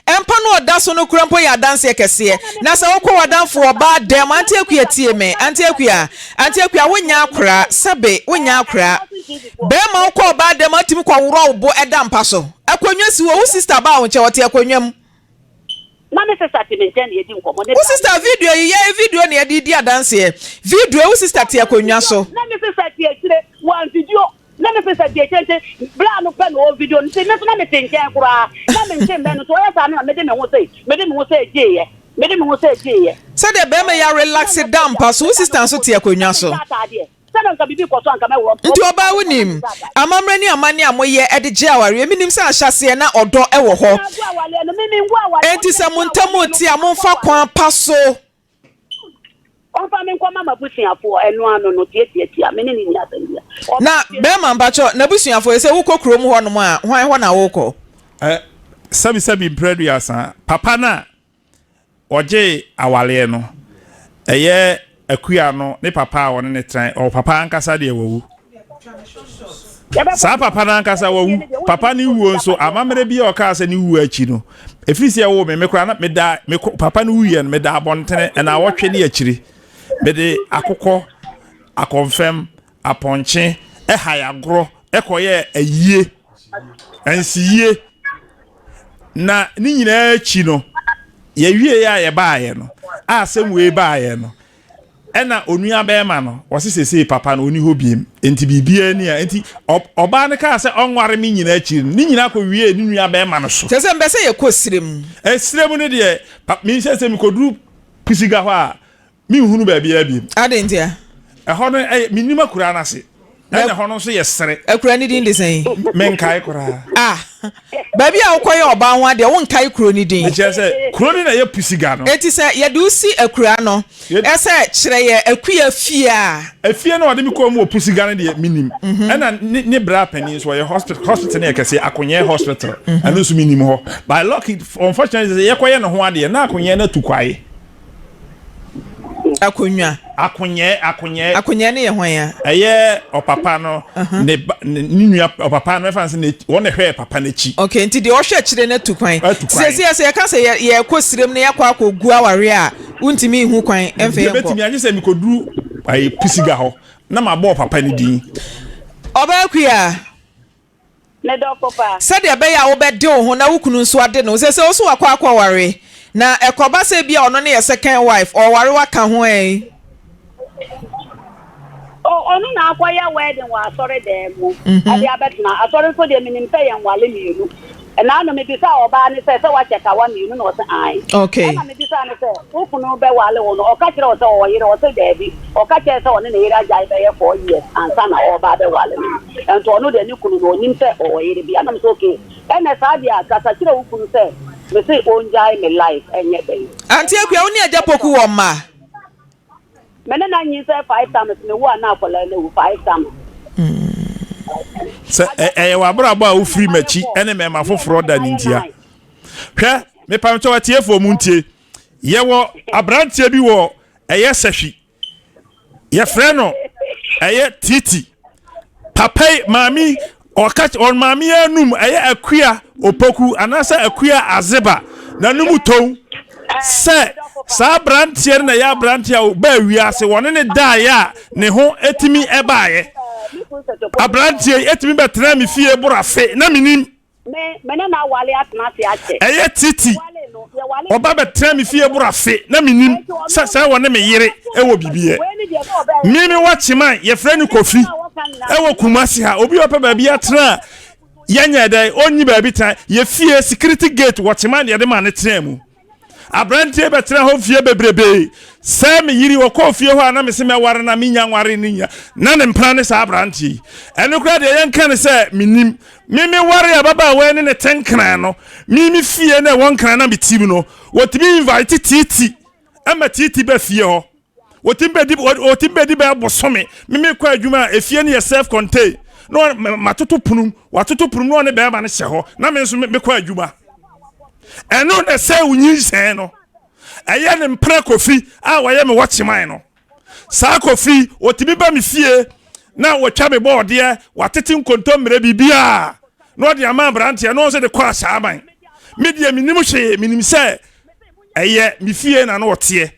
Mpa no a ɔda so no koraa mpo yɛ adanseɛ kɛseɛ. Na sɛ wokɔ w'adamfo ɔbaa dan mu, Auntie Akua tie me, Auntie Akua, Auntie Akua wonyɛ akoraa, sɛbe wonyɛ akoraa. Barima wokɔ ɔbaa dan mu a, wotumi kɔworɔ wo bo da mpa so. Akonnwa si hɔ, wo sister baa wo nkyɛn, ɔte akonnwa mu. Na me sister te me nkyɛn na yɛdi nkɔmmɔ. Ne Wo sister video yi yɛ video na yɛde di adanseɛ. Video wo sister te akonnwa so. Na me sister te akyire wɔn video. Na me sister te akyire nti bra no pɛ na ɔwɔ video no nti me nso na me te nkyɛn koraa na me nte mmɛn no nti ɔyɛ saa no na mede me ho sei mede me ho sei gyeeɛ mede me ho sei gyeeɛ. Sɛdeɛ bɛrima yi arelaxe da mpa so wo sister nso te akonnwa so. Na menhyɛ ataadeɛ. Nti ɔbaa wonim amammerɛ ne amanneɛ a moyɛ de gye awareɛ? Menim sɛ ahyɛaseɛ na ɔdɔ wɔ hɔ. Enti sɛ mo ntam rete a momfa kwan pa so. Na bɛrima mpakyɛ n'abusuafoɔ sɛ wokɔ kurom hɔ nom a hwan hɔ na wokɔ? Sɛbi sɛbi mprɛ aduasa papa no a Ɔgyee awareɛ no, ɛyɛ Akua no ne papa a ɔne no tenae, ɔwɔ papa ankasa deɛ wawu. Saa papa no ankasa wawu. Papa no wuo nso, amammerɛ bi a ɔkaa sɛ ne wuo akyi no, ɛfiri sɛ ɛwoo me, me koraa na meda, me papa no wuiɛ no, meda abɔntene ɛna awɔtwe ne akyiri. Mede akokɔ, akɔmfɛm, apɔnkye, ɛhae agorɔ ɛkɔyɛɛ ayie, nsiyie. Na ne nyinaa akyi no, yɛwieɛ a yɛbaeɛ no, a asɛm wei baeɛ no, ɛna onua bɛrima no, ɔse sesei papa no ɔni hɔ biem, nti biribiara ni a, nti ɔbaa no kaa sɛ ɔnware me nyinaa akyiri no, ne nyinaa kɔwiee ne nua bɛrima no so. Kyerɛ sɛ mpɛ sɛ yɛkɔ serɛ mu. Serɛ mu no deɛ, menhyɛ sɛ mekɔduru Pisiga hɔ a, Menhunu baabiara bio. Adɛn ntia? Ɛhɔ no ɛyɛ, mennim akuraa no ase. Ɛna ɛhɔ no nso yɛ sere. Akuraa no din de sɛn? Menkae koraa. Ah, baabi a wokɔyɛ ɔbaa ho adeɛ, wonkae kuro no din? Mekyerɛ sɛ, kuro no na ɛyɛ Pusiga no. Enti sɛ yɛde wo si akuraa no, ɛsɛ kyerɛ yɛ Akua fie a. Efie no a ɔde me kɔɔ mu wɔ Pusiga no deɛ, mennim. Ɛna ne ne bra panin nso, ɔyɛ hospital, hospital no yɛ kɛseɛ, Akonyɛ Hospital. Ɛno nso mennim hɔ. By lucky, unfortunately, sɛ yɛkɔyɛ ne ho adeɛ, na Akonyɛ no atu kwae. Akonnwa. Akonyɛ, akonyɛ. Akonyɛ no yɛ hwan a? Ɛyɛ ɔpapa no ne ba ne nua ɔpapa no ɛfa sɛ ne wɔn na ɛhwɛ papa n'akyi. Okay, nti deɛ ɔhwɛ akyire no atu kwan. Atu kwan. Sɛ sɛ yɛka sɛ yɛ yɛkɔ sirem na yɛakɔ akɔgu awareɛ a, wontumi nhu kwan ɛmfa yɛnkɔ. Deɛ bɛtumi agye sɛ mekɔduru ayi Pusiga hɔ na mabɔ ɔpapa no din. Ɔbaa Akua. Me dɔfo pa. Sɛdeɛ ɛbɛyɛ a wobɛde wo ho na wo kunu nso ade ne ho. Seesei wo nso wakɔ akɔware, na ɛkɔba sɛ ebia ɔno ne yɛ second wife, ɔreware wo aka ho ɛ? Oh, ɔno na akɔyɛ wedding wɔ asɔre dan mu de abɛtena. Asɔre nso deɛ menim sɛ yɛnwale mmienu. Ɛna ano mebisaa ɔbaa no sɛ, sɛ wakyɛ kawa mmienu na ɔse ae. Okay. Ɛna mebisaa no sɛ, wo kunu bɛwale wo no, ɔka kyerɛ wo sɛ ɔwɔ yere? Ɔse daabi. Ɔka kyerɛɛ sɛ ɔne ne yere agyae bɛyɛ 4 years ansa na ɔreba abɛwale me. Nti ɔno deɛ ne kunu no ɔnim sɛ ɔwɔ yere bi. Ɛna mese okay, ɛnɛ saa deɛ a kasa kyerɛ wo kunu sɛ mese ɔngyae me life ɛnyɛ dɛn. Auntie Akua, wo ne Agya Poku wɔ mma? Me ne no anyinsɛn five times, me wo a na akwadaa no awu five times. Sɛ ɛyɛ w'abrabɔ a wofiri m'akyi ne mmarima foforɔ da ne ntia. Hwɛ, mepamkyɛw atiefoɔ mu ntie. Yɛwɔ aberanteɛ bi wɔ ɛyɛ sahwi. Yɛfrɛ no ɛyɛ titi. Papa yi, maame yi, ɔka ɔn maame yi anum ɛyɛ akua opoku anaasɛ akua azeba n'anum tow sɛ saa aberanteɛ no na ɛyɛ aberanteɛ a ɔbaa wiase wɔne ne daeɛ a ne ho etumi ɛbaeɛ aberanteɛ yi etumi bɛtena me fie boro afe na menim. Me, me ne no awale atena ase akyɛ. Ɛyɛ titi. Yɛwaree no, yɛwaree. Ɔba bɛtena me fie boro afe na menim Enti ɔno sɛ sɛ wɔne me yere wɔ biribi yɛ. Wei ne deɛ na ɔbɛyɛ. Me me wɔ Kyeman, yɛfrɛ no Kofi, ɛwɔ Kumasi ha. Obi a ɔpɛ baabi atena a, yɛnyɛ dɛn, ɔnyi baabi tena. Yɛ fie security gate wɔ Kyeman na yɛde maa no tenaa mu. Aberanteɛ bɛtena hɔ mfeɛ bebrebee. Sɛ me yere ɔkɔɔ fie hɔ a na mese mɛware na menya nware no nya. Na ne mpena ne saa aberanteɛ yi. Ɛno koraa deɛ yɛnka ne sɛ menim. Me meware ababaawa yi ne ne te Nkran no, me me fie na ɛwɔ Nkran na mete mu no, wɔtumi invite Tiiti ma Tiiti ba fie hɔ. Wɔtumi bɛdi wɔtumi bɛdi bɛyɛ bosome. Me mekɔ adwuma a efie no yɛ self contained. Na matoto pono mu, watoto pono mu na ɔne bɛrima no hyɛ hɔ na me nso mekɔ adwuma. Ɛno na ɛsɛ wo nyinsɛn no. Ɛyɛ ne mpena Kofi a wɔyɛ me wɔkyeman no. Saa Kofi wɔtumi ba me fie na wɔtwa me bɔɔdeɛ, wɔatete nkontommire biribiara na ɔde ama aberanteɛ na ɔno nso de kɔ asaaman. Me deɛ menim hwee, menim sɛ ɛyɛ me fie na na ɔteɛ.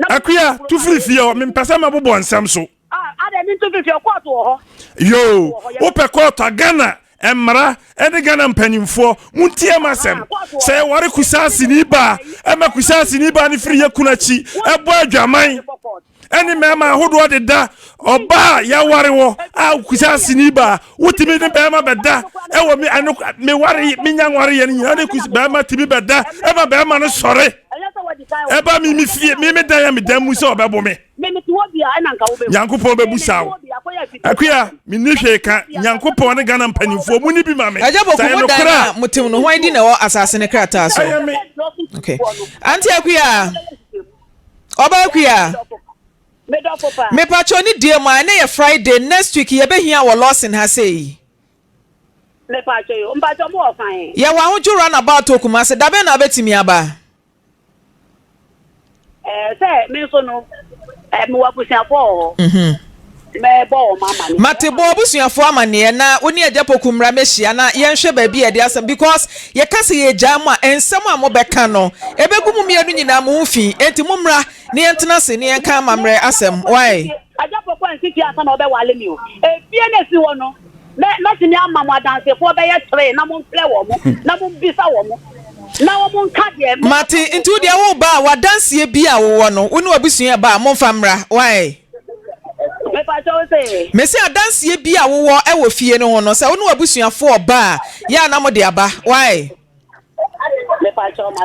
Akuya, tu firi fie hɔ, mempɛ sɛ mɛbobɔ nsɛm so. Yoo, wopɛ kɔɔto a Ghana mmara ne Ghana mpanimfoɔ montie m'asɛm. Sɛ yɛware Kusaasini baa, ɛma Kusaasini baa no firi yɛ kunu akyi ɛbɔ adwaman ɛne mmarima ahodoɔ deda ɔbaa a yɛaware wɔ a Kusaasini baa wotumi ne bɛrima bɛda ɛwɔ me ɛno meware menya nware yɛ no nyinaa ne kus bɛrima tumi bɛda ɛma bɛrima no sɔre ɛba me me fie me me dan a me dan mu sɛ ɔbɛbo me Nyankopɔn bɛbusa wo Akua menni hwee ka Nyankopɔn ne Ghana mpanimfoɔ mu ni bi ma me Agya Boku sɛ ɛyɛ mo dan nokorɛ a motem no hwan din na ɛwɔ asase no krataa so? Ɛyɛ me. Okay. Auntie Akua, Ɔbaa Akua. Mepakyɛw ne deɛ mu a ɛnɛ yɛ Friday next week yɛbɛhia wɔ Lawson ha sei. Yɛwɔ Ahodwo run about wɔ Kumasi dabɛn na wobɛtumi aba? Ɛɛ sɛ me nso no ɛɛ mewɔ abusuafoɔ wɔ hɔ. mɛbɔ wɔn amaneɛ. Mate bɔ w'abusuafoɔ amaneɛ na wo ne Agya Poku mmra mmɛhyia na yɛnhwɛ baabi a yɛde asɛm because yɛka sɛ yɛgyaa mo a nsɛm a mobɛka no ɛbɛgu mo mmienu nyinaa mo ho fi enti mommra na yɛntena ase na yɛnka amammerɛ asɛm wai. Agya Poku ansi fie ansa na ɔbɛwale me o. Efie no a ɛsi hɔ no Mɛ, mɛtumi ama mo adansefoɔ bɛyɛ tree na momfrɛ wɔn, na mommisa wɔn, na wɔn nka deɛ mɛka Mate, wɔ nti wo deɛ wo ba a, w'adanseɛ bi a wowɔ no, wo ne w'abusua ɛba a, momfa mmra, wai? Mepakyɛ wo se? Mese adanseɛ bi a wowɔ wɔ fie no ho no, sɛ wo ne w'abusuafoɔ ba a, yɛ a na mode aba, wai?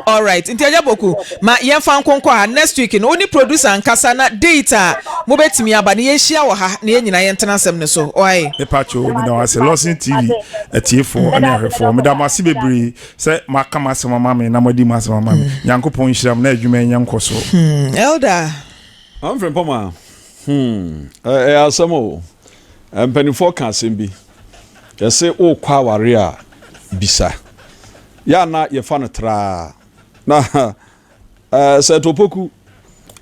Alright, nti Agya Boku, ma yɛmfa nko nkɔ ha. Next week no, wo ne producer nkasa na date a mobɛtumi aba no, yɛnhyia wɔ ha na yɛn nyinaa yɛntena asɛm no so. Wai? Mepa kyɛw, meda wo ase. Lawson TV atiefoɔ ne ahwɛfoɔ, meda mo ase bebree sɛ moaka m'asɛm ama me na moadi m'asɛm ama me. Nyankopɔn nhyira mo na adwuma yi nyɛ nkɔsoɔ. Hmm, Elder. Humphrey Mpoma, hmm, ɛyɛ asɛm o. Mpanimfoɔ ka asɛm bi. Yɛse wokɔ aware a, bisa. Yɛ a na yɛfa no traa. Na eh, sɛ Topoku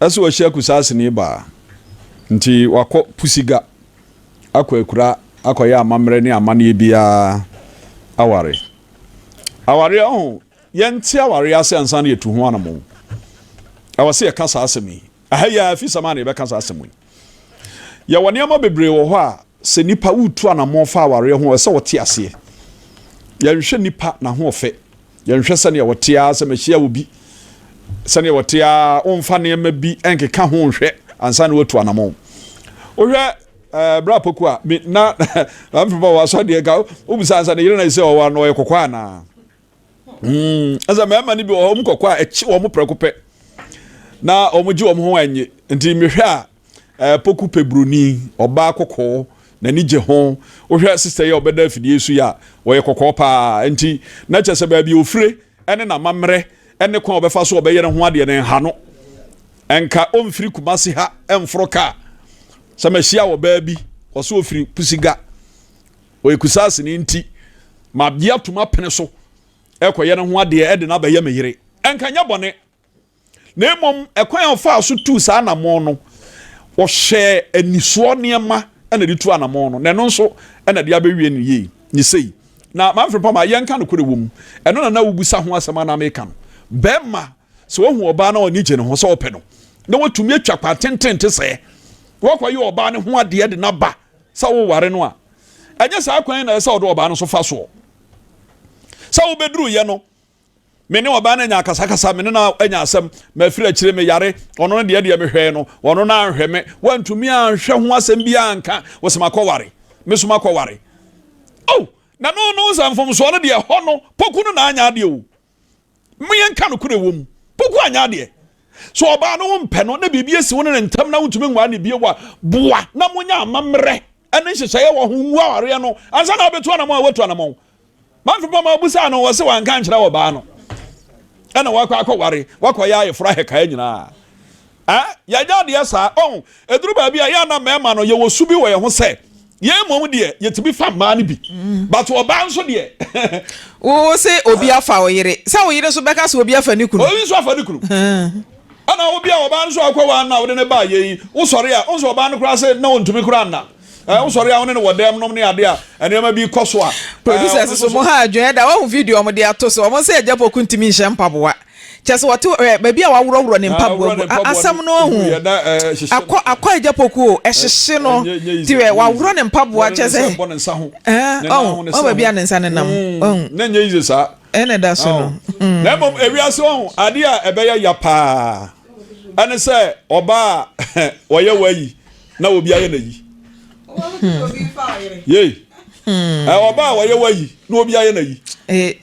ɛsɛ wahyia Kusaaseni baa. Nti wakɔ Pusiga akɔ akura akɔyɛ amammerɛ ne amanneɛ biara aware. Awareɛ ɔho, yɛnte awareɛ ase ansa na yɛtu ho anamɔn. Ɛwɔ sɛ yɛka saa asɛm yi. Ɛha yi ara, afisɛm ara na yɛbɛka saa asɛm yi. Yɛwɔ nneɛma bebree wɔ hɔ a, sɛ nipa woretu anammɔn fa awareɛ ho a, ɛsɛ sɛ wɔte aseɛ. Yɛnhwɛ nipa n'ahoɔfɛ, yɛnhwɛ sɛnea wɔte ara sɛ mahyia obi, sɛnea wɔte ara, womfa nneɛma bi nkeka ho nhwɛ ansa na woatu anammɔn. Wohwɛ ɛɛ eh, bra poku a, me na na mfimfini wɔ asɔ deɛ ka wobisa ansa ne yere na sɛ ɔwɔ ano ɔyɛ kɔkɔɔ anaa. Mm, ɛsɛ mmarima no bi wɔ hɔ, wɔn kɔkɔ a ɛkye wɔn prɛko pɛ na wɔn gye wɔn ho annye. Nti mehwɛ a ɛɛ poku pɛ buroni, ɔbaa kɔkɔɔ, n'ani gye ho. Wohwɛ sista yi a ɔbɛda afidie so yi a, wɔyɛ kɔkɔɔ paa. Nti na kyerɛ sɛ baabi ofire ɛne n'amammerɛ ɛne kwan a ɔbɛfa so ɔbɛyɛ ne ho adeɛ no nha no. Ɛnka ɔmfiri Kumasi ha ɛmforo kaa. Sɛ mahyia ɔbaa bi, ɔsɛ ofiri Pusiga. Ɔyɛ Kusaaseni nti, magye atom apene so rekɔyɛ ne ho adeɛ de no abɛyɛ me yere. Ɛnka nyɛ bɔne. Na mmom, ɛkwan a ɔfaa so tuu saa anammɔn no, ɔhyɛɛ anisoɔ nneɛma na de tu anammɔn no, na ɛno nso na ɛde abɛwie no yie, ne sei. Na Manfred Pama, yɛnka nokorɛ wɔ mu, ɛno na na wobisa ho asɛm a na meka no. Bɛrima, sɛ wahu ɔbaa na ɔni gye ne ho sɛ ɔpɛ no, na watumi atwa kwan tenten te sɛɛ, wakɔyɛ ɔbaa no ho adeɛ de no aba sɛ woware no a, ɛnyɛ saa kwan yi na ɛsɛ sɛ ɔde ɔbaa no so fa soɔ. Sɛ wobɛduruyɛ no, me ne ɔbaa no anya akasakasa, me ne no anya asɛm, mafiri akyire, meyare, ɔno no deɛ deɛ mehwɛɛ no, ɔno no anhwɛ me, wantumi anhwɛ ho asɛm biara anka, wɔsɛ makɔware, me so makɔware. Oh, na no no sɛ mfomsoɔ no deɛ ɛhɔ no, poku no na anya adeɛ o. Mo yɛnka nokorɛ wɔ mu. Poku anyɛ adeɛ. So ɔbaa no wompɛ no na biribi asi wo ne ne ntam na wontumi nware no bio a, boa na monyɛ amammerɛ ne nhyehyɛeɛ wɔ ho ngu awareɛ no ansa na wobɛtu anamɔn a woatu anamɔn. Manfo pama obusaa no ɔse wanka ankyerɛ ɔbaa no ɛna wakɔ akɔware wakɔyɛ ayeforɔ ahɛkaa nyinaa. Ɛ yɛnyɛ adeɛ saa. Ɔho, ɛduru baabi a, yɛ a na mmarima no, yɛwɔ su bi wɔ yɛn ho sɛ, yɛn mmom deɛ, yɛtumi fa mmaa no bi. But ɔbaa nso deɛ. Wo se obi afa wo yere. Sɛ wo yere nso bɛka sɛ obi afa ne kunu. Obi nso afa ne kunu. Ɛna wo bi a ɔbaa nso akɔ wa na wode ne baa yɛ yi, wosɔre a, wo nso ɔbaa no koraa sɛ na ɔntumi koraa nna. Ɛ wosɔre a wo ne no wɔ dɛm nom ne adeɛ a, nneɛma bi kɔ so a. Producers so mo ha adwene ɛda wahu video wɔn de ato so wɔn sɛ Agya Poku ntumi nhyɛ mpaboa. Kyerɛ sɛ ɔte hɔ, baabi a waworɔworɔ ne mpaboa gu. Asɛm no ahu. Akɔ akɔ agya poku o, ɛhyehye no. Ti wɛ, waworɔ ne mpaboa kyerɛ sɛ. Ɛɛ, ɔho, ɔho baabi a ne nsa nenam. Ɔho. Na nyɛ yize saa. Ɛna ɛda so no. Na mmom ewiase ɔho, adeɛ a ɛbɛyɛ ya paa ɛne sɛ ɔbaa a ɔyɛ wayi na obi ayɛ n'ayi. Yei. Ɔbaa a ɔyɛ wayi na obi ayɛ n'ayi.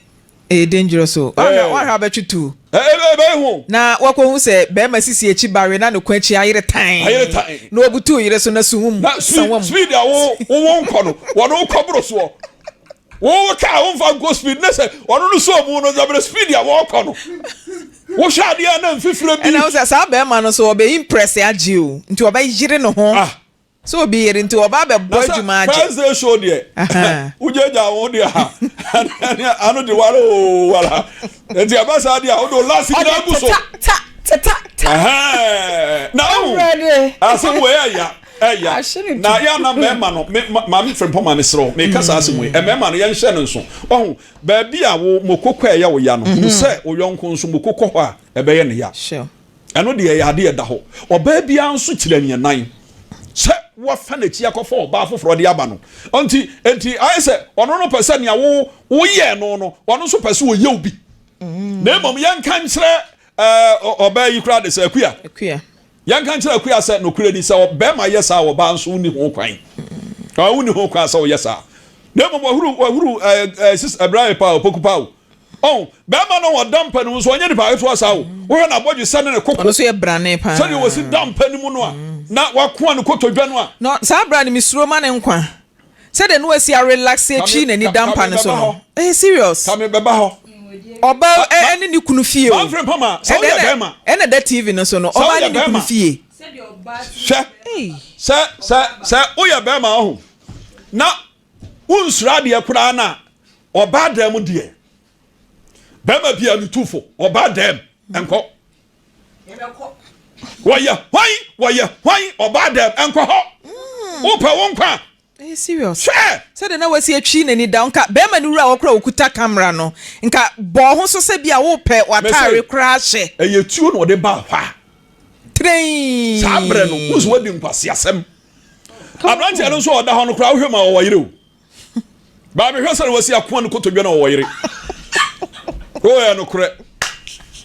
Ɛyɛ dangerous o. Wahwɛ wahwɛ abɛtwe tuo. Ɛbɛyɛ ho. Na wakɔhu sɛ bɛrima sisi akyi bawe na ne kɔn akyi ayere tan. Ayere tan. Na wabutu yere so na suhum. Na speed speed a wo wo nkɔ no wɔde wo kɔ boro soɔ. Wo wo kaa wo nfa nkɔ speed ne sɛ ɔno no so mu no sɛ speed a wɔkɔ no. Wohwɛ adeɛ a na mfifire bi. Ɛna wo sɛ saa bɛrima no so ɔbɛ impress agye o nti ɔbɛyere ne ho. Ah. Sɛ obi yere nti ɔba abɛbɔ adwuma agye. Na sɛ first day show deɛ wogyagya wo ho deɛ a ano de wara oo wara nti ɛba saa deɛ a wode wo last nyinaa gu so. Ɔde teta ta teta ta. Na ahu asɛm wei ɛya. Ɛya na yɛ ana mmarima no me maame Frimpong mesrɛ wo meka saa asɛm wei mmarima no yɛnhyɛ no nso wahu baabi a wo moko kɔ ɛyɛ wo ya no hunu sɛ wo yɔnko nso moko kɔ hɔ a ɛbɛyɛ ne ya ɛno deɛ ɛyɛ adeɛ ɛda hɔ ɔbaa biara nso kyerɛ neɛ nan sɛ wafa n'akyi akɔfa ɔbaa foforɔ de aba no nti nti ayɛ sɛ ɔno no pɛ sɛ nea wo woyɛɛ no no ɔno nso pɛ sɛ ɔyɛ wo bi na mmom yɛnka nkyerɛ ɔbaa yi koraa de sɛ Akua Yɛnka nkyerɛ Akua sɛ nokorɛ ni, sɛ ɔbarima yɛ saa a, ɔbaa nso wonni ho kwan. Ɔɔ, wonni ho kwan sɛ woyɛ saa. Na mmom wahuru, wahuru ɛɛ ɛɛ sis ɛbra paa o, poku paa o. Ɔn, barima no ɔda mpa no mu nso, ɔnyɛ nipa ketewa saa o. Wohwɛ n'abɔdwesɛ ne ne koko. Ɔno nso yɛ brane paa. Sɛdeɛ ɔsi da mpa no mu no a, na wakoa ne kotodwe no a. No, saa bra no mesuro ma ne nkwa. Sɛdeɛ na wasi arelaxe atwi n'ani da mpa no so no. Ɛyɛ serious. Kame bɛba hɔ. Ɔbaa ɛne ne kunu fie o. Manfrɛ mpama sɛ woyɛ bɛrima. Ɛna ɛda TV no so no. Ɔbaa ne ne kunu fie. Hwɛ sɛ sɛ sɛ woyɛ bɛrima ɔho na wonsuro adeɛ koraa na ɔbaa dan mu deɛ bɛrima bia no tu fo ɔbaa dan mu nkɔ. Wɔyɛ hwan wɔyɛ hwan ɔbaa dɛm nkɔ hɔ wopɛ wo nkwa. Ɛyɛ serious. Hwɛ! Sɛdeɛ na wasi atwi n'ani da nka bɛrima no wura hɔ koraa okuta camera no nka bɔɔ ho so sɛ bi a wopɛ w'ataare koraa hyɛ. Ɛyɛ tuo na ɔde baa hɔ a. Train. Saa berɛ no wohu sɛ wadi nkwaseasɛm. Aberanteɛ no nso a ɔda hɔ no koraa wohwɛ ma ɔwɔ yere o. Baa mehwɛ sɛ wasi akoa no kotodwe na ɔwɔ yere. O ɛyɛ nokorɛ.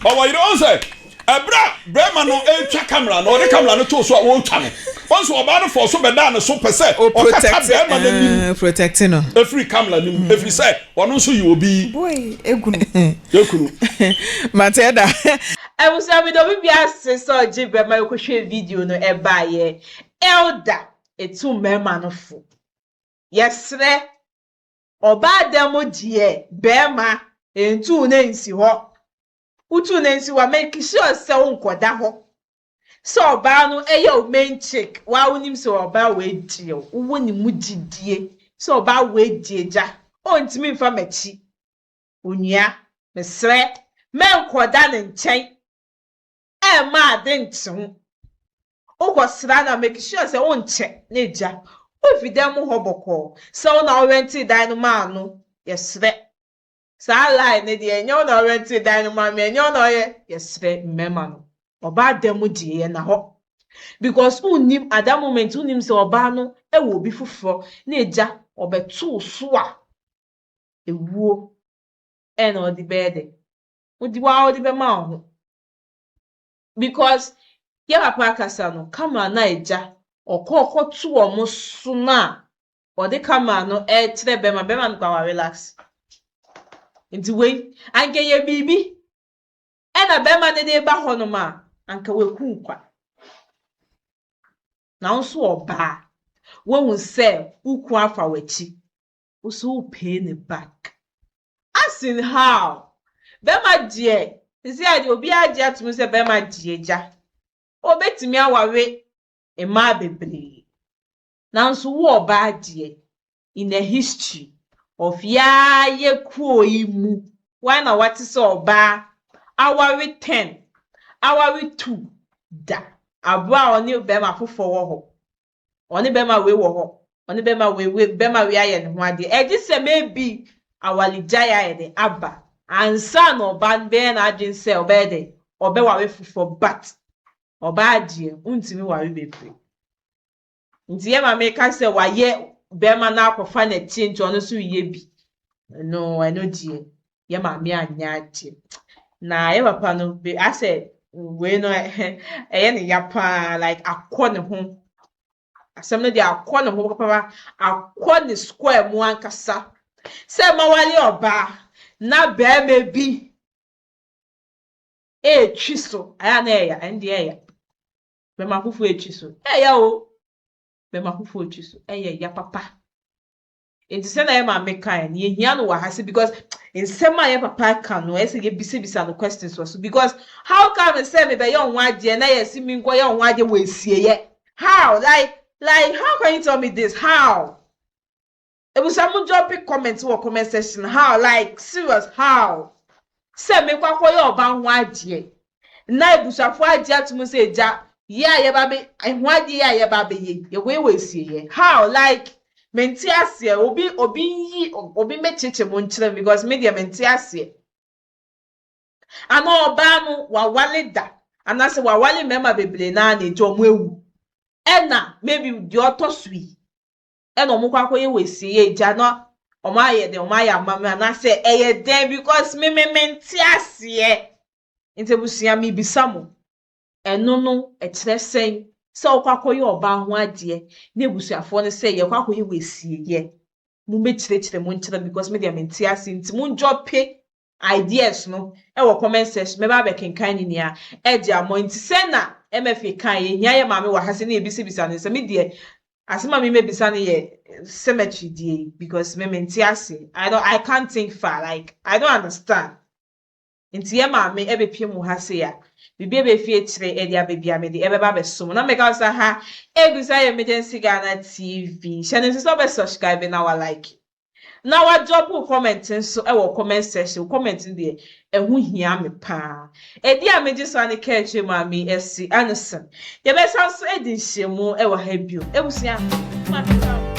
Ɔwɔ yere ɔn sɛ ɛberɛ a bɛrima no retwa kamera no ɔde kamera no too so a wɔretwa no ɔn sɛ ɔbaa no fɔɔ so bɛdaa ne so pɛ sɛ ɔkata bɛrima no anim protect no ɛfiri kamera no mu ɛfiri sɛ ɔno nso yɛ obi ekunu. Mate ɛda. Abusua meda obi biara ase sɛ ɔgye brɛ ma yɛkɔhwɛɛ video no ɛbaeɛ. Elder ɛtu mmarima no fo. Yɛsrɛ, ɔbaa da mu deɛ bɛɛma ntu wo nan nsi hɔ. Wotu wo nan si hɔ a, make sure sɛ wonkɔda hɔ. Sɛ ɔbaa no yɛ wo main chick, waa wonim sɛ ɔbaa wei deɛ wowɔ ne mu gyidie sɛ ɔbaa wei deɛ gya, ɔntumi mfa m'akyi. Onua, mesrɛ, mɛnkɔda ne nkyɛn. Ɛmma ade nkye wo. Wokɔsra no a, make sure sɛ wonkyɛ na egya. Wofi dan mu hɔ bɔkɔɔ. Sɛ wo na wo rɛntee dan no maa no, yɛsrɛ. Saa lie no deɛ, ɛnyɛ wo na wo rɛntee dan no maa me, ɛnyɛ wo na ɔyɛ, yɛsrɛ mmarima no. Ɔbaa dan mu deɛ, yɛnna hɔ. Because wonnim, at that moment wonnim sɛ ɔbaa no wɔ obi foforɔ na egya ɔbɛto wo so a, ewuo ɛna ɔde bɛyɛ dɛ. Wode waa wode bɛma wo ho. Because yɛ papa akasa no camera no a agya ɔkɔ ɔkɔto wɔn so no a ɔde camera no ɛrekyerɛ bɛrima bɛrima no koraa wa relax nti wei anka ɛyɛ biribi ɛna bɛrima no de ba hɔnom a anka waku kwa na wo nso ɔbaa wohu sɛ wo ku afa w'akyi wo so wo pay ne back As in how? Bɛma deɛ, sisi a deɛ obiara agye atom sɛ bɛma deɛ gya, obetumi aware mmaa bebree. Nanso wo ɔbaa deɛ, in the history of yaa yɛ kuo yi mu, wan na wate sɛ ɔbaa aware ten, aware two da, abere a ɔne bɛma foforɔ wɔ hɔ? Ɔne bɛma wei wɔ hɔ, ɔne bɛma wei, wei bɛma wei ayɛ ne ho adeɛ. Ɛgye sɛ maybe awaregyaeɛ ayɛ dɛn aba ansa na ɔbaa no bɛyɛ n'adwene sɛ ɔbɛyɛ dɛn, ɔbɛware foforɔ but ɔbaa deɛ wontumi ware bebree. Nti yɛ maame ka sɛ wayɛ bɛrima no akɔfa n'akyi nti ɔno nso reyɛ bi. No, ɛno deɛ yɛ maame anyɛ adeɛ. Na yɛ papa no be asɛ wei no ɛyɛ ne ya paa like akɔ ne ho. Asɛm no deɛ akɔ ne ho papa akɔ ne square mu ankasa. Sɛ mawale ɔbaa na bɛrima bi ɛretwi so ayɛ na ɛyɛ ɛno deɛ ɛyɛ. Bɛrima foforɔ ɛretwi so ɛyɛ o. Bɛrima foforɔ ɛretwi so ɛyɛ ya papa. Nti sɛ na yɛ maame kae no yɛhia no wɔ ha sɛ because nsɛm a yɛ papa ka no ɛsɛ yɛbisabisa no questions wɔ so because how come sɛ mebɛyɛ wo ho adeɛ na yɛse menkɔyɛ wo ho adeɛ wɔ asieeɛ how like like how can you tell me this how ebusua mo drop comment wɔ comment section how like serious how sɛ mekɔ akɔyɛ ɔba ho adeɛ na ebusuafoɔ agye atom sɛ agya. Yɛ a yɛba bɛ ɛho adeɛ yi a yɛba abɛyɛ yi, yɛkɔyɛ wɔ asieɛ. How? Like, mente aseɛ. Obi obi nyi obi mmɛkyerɛkyerɛ mu nkyerɛ me because me deɛ mente aseɛ. Anaa ɔbaa no wawale da anaasɛ wawale mmarima bebree naa na egya wɔn awu. Ɛna maybe deɛ ɔtɔ so yi ɛna wɔn kɔ akɔyɛ wɔ asieɛ egya na wɔn ayɛ dɛn wɔn ayɛ amammerɛ anaasɛ ɛyɛ dɛn because me me mente aseɛ. Nti abusua mebisa mo. Ɛno no ɛkyerɛ sɛn? Sɛ wokɔ akɔyɛ ɔbaa ho adeɛ na abusuafoɔ no sɛ yɛkɔ akɔyɛ wo asieeɛ. Mommɛkyerɛkyerɛ mu nkyerɛ me because me deɛ mente ase nti mondrɔpe ideas no wɔ comment section mɛba abɛkenkan ne nyinaa ɛde ama nti sɛ na MFA kaeɛ yɛhia yɛ maame wɔ ha sɛ ne yɛbisabisa no nsɛm me deɛ asɛm a memɛbisa no yɛ cemetery deɛ yi because me mente ase I don't I can't think far like I don't understand. Nti yɛ maame ɛbɛpie mu ha sei a, biribi ɛbɛfi akyire ɛde aba bi a mede ɛbɛba abɛso mo. Na meka wo sɛ ha ɛgu so ayɛ Emergency Ghana TV. Hyɛ no nso sɛ wobɛ subscribe na wa like. Na wa drop wo comment nso ɛwɔ comment section. Wo comment no deɛ ɛho hia me paa. Ɛdi a megye so ane ka akyire maame Esi Anderson. Yɛbɛsan so adi nhyiamu ɛwɔ ha bio. Abusua, ma me.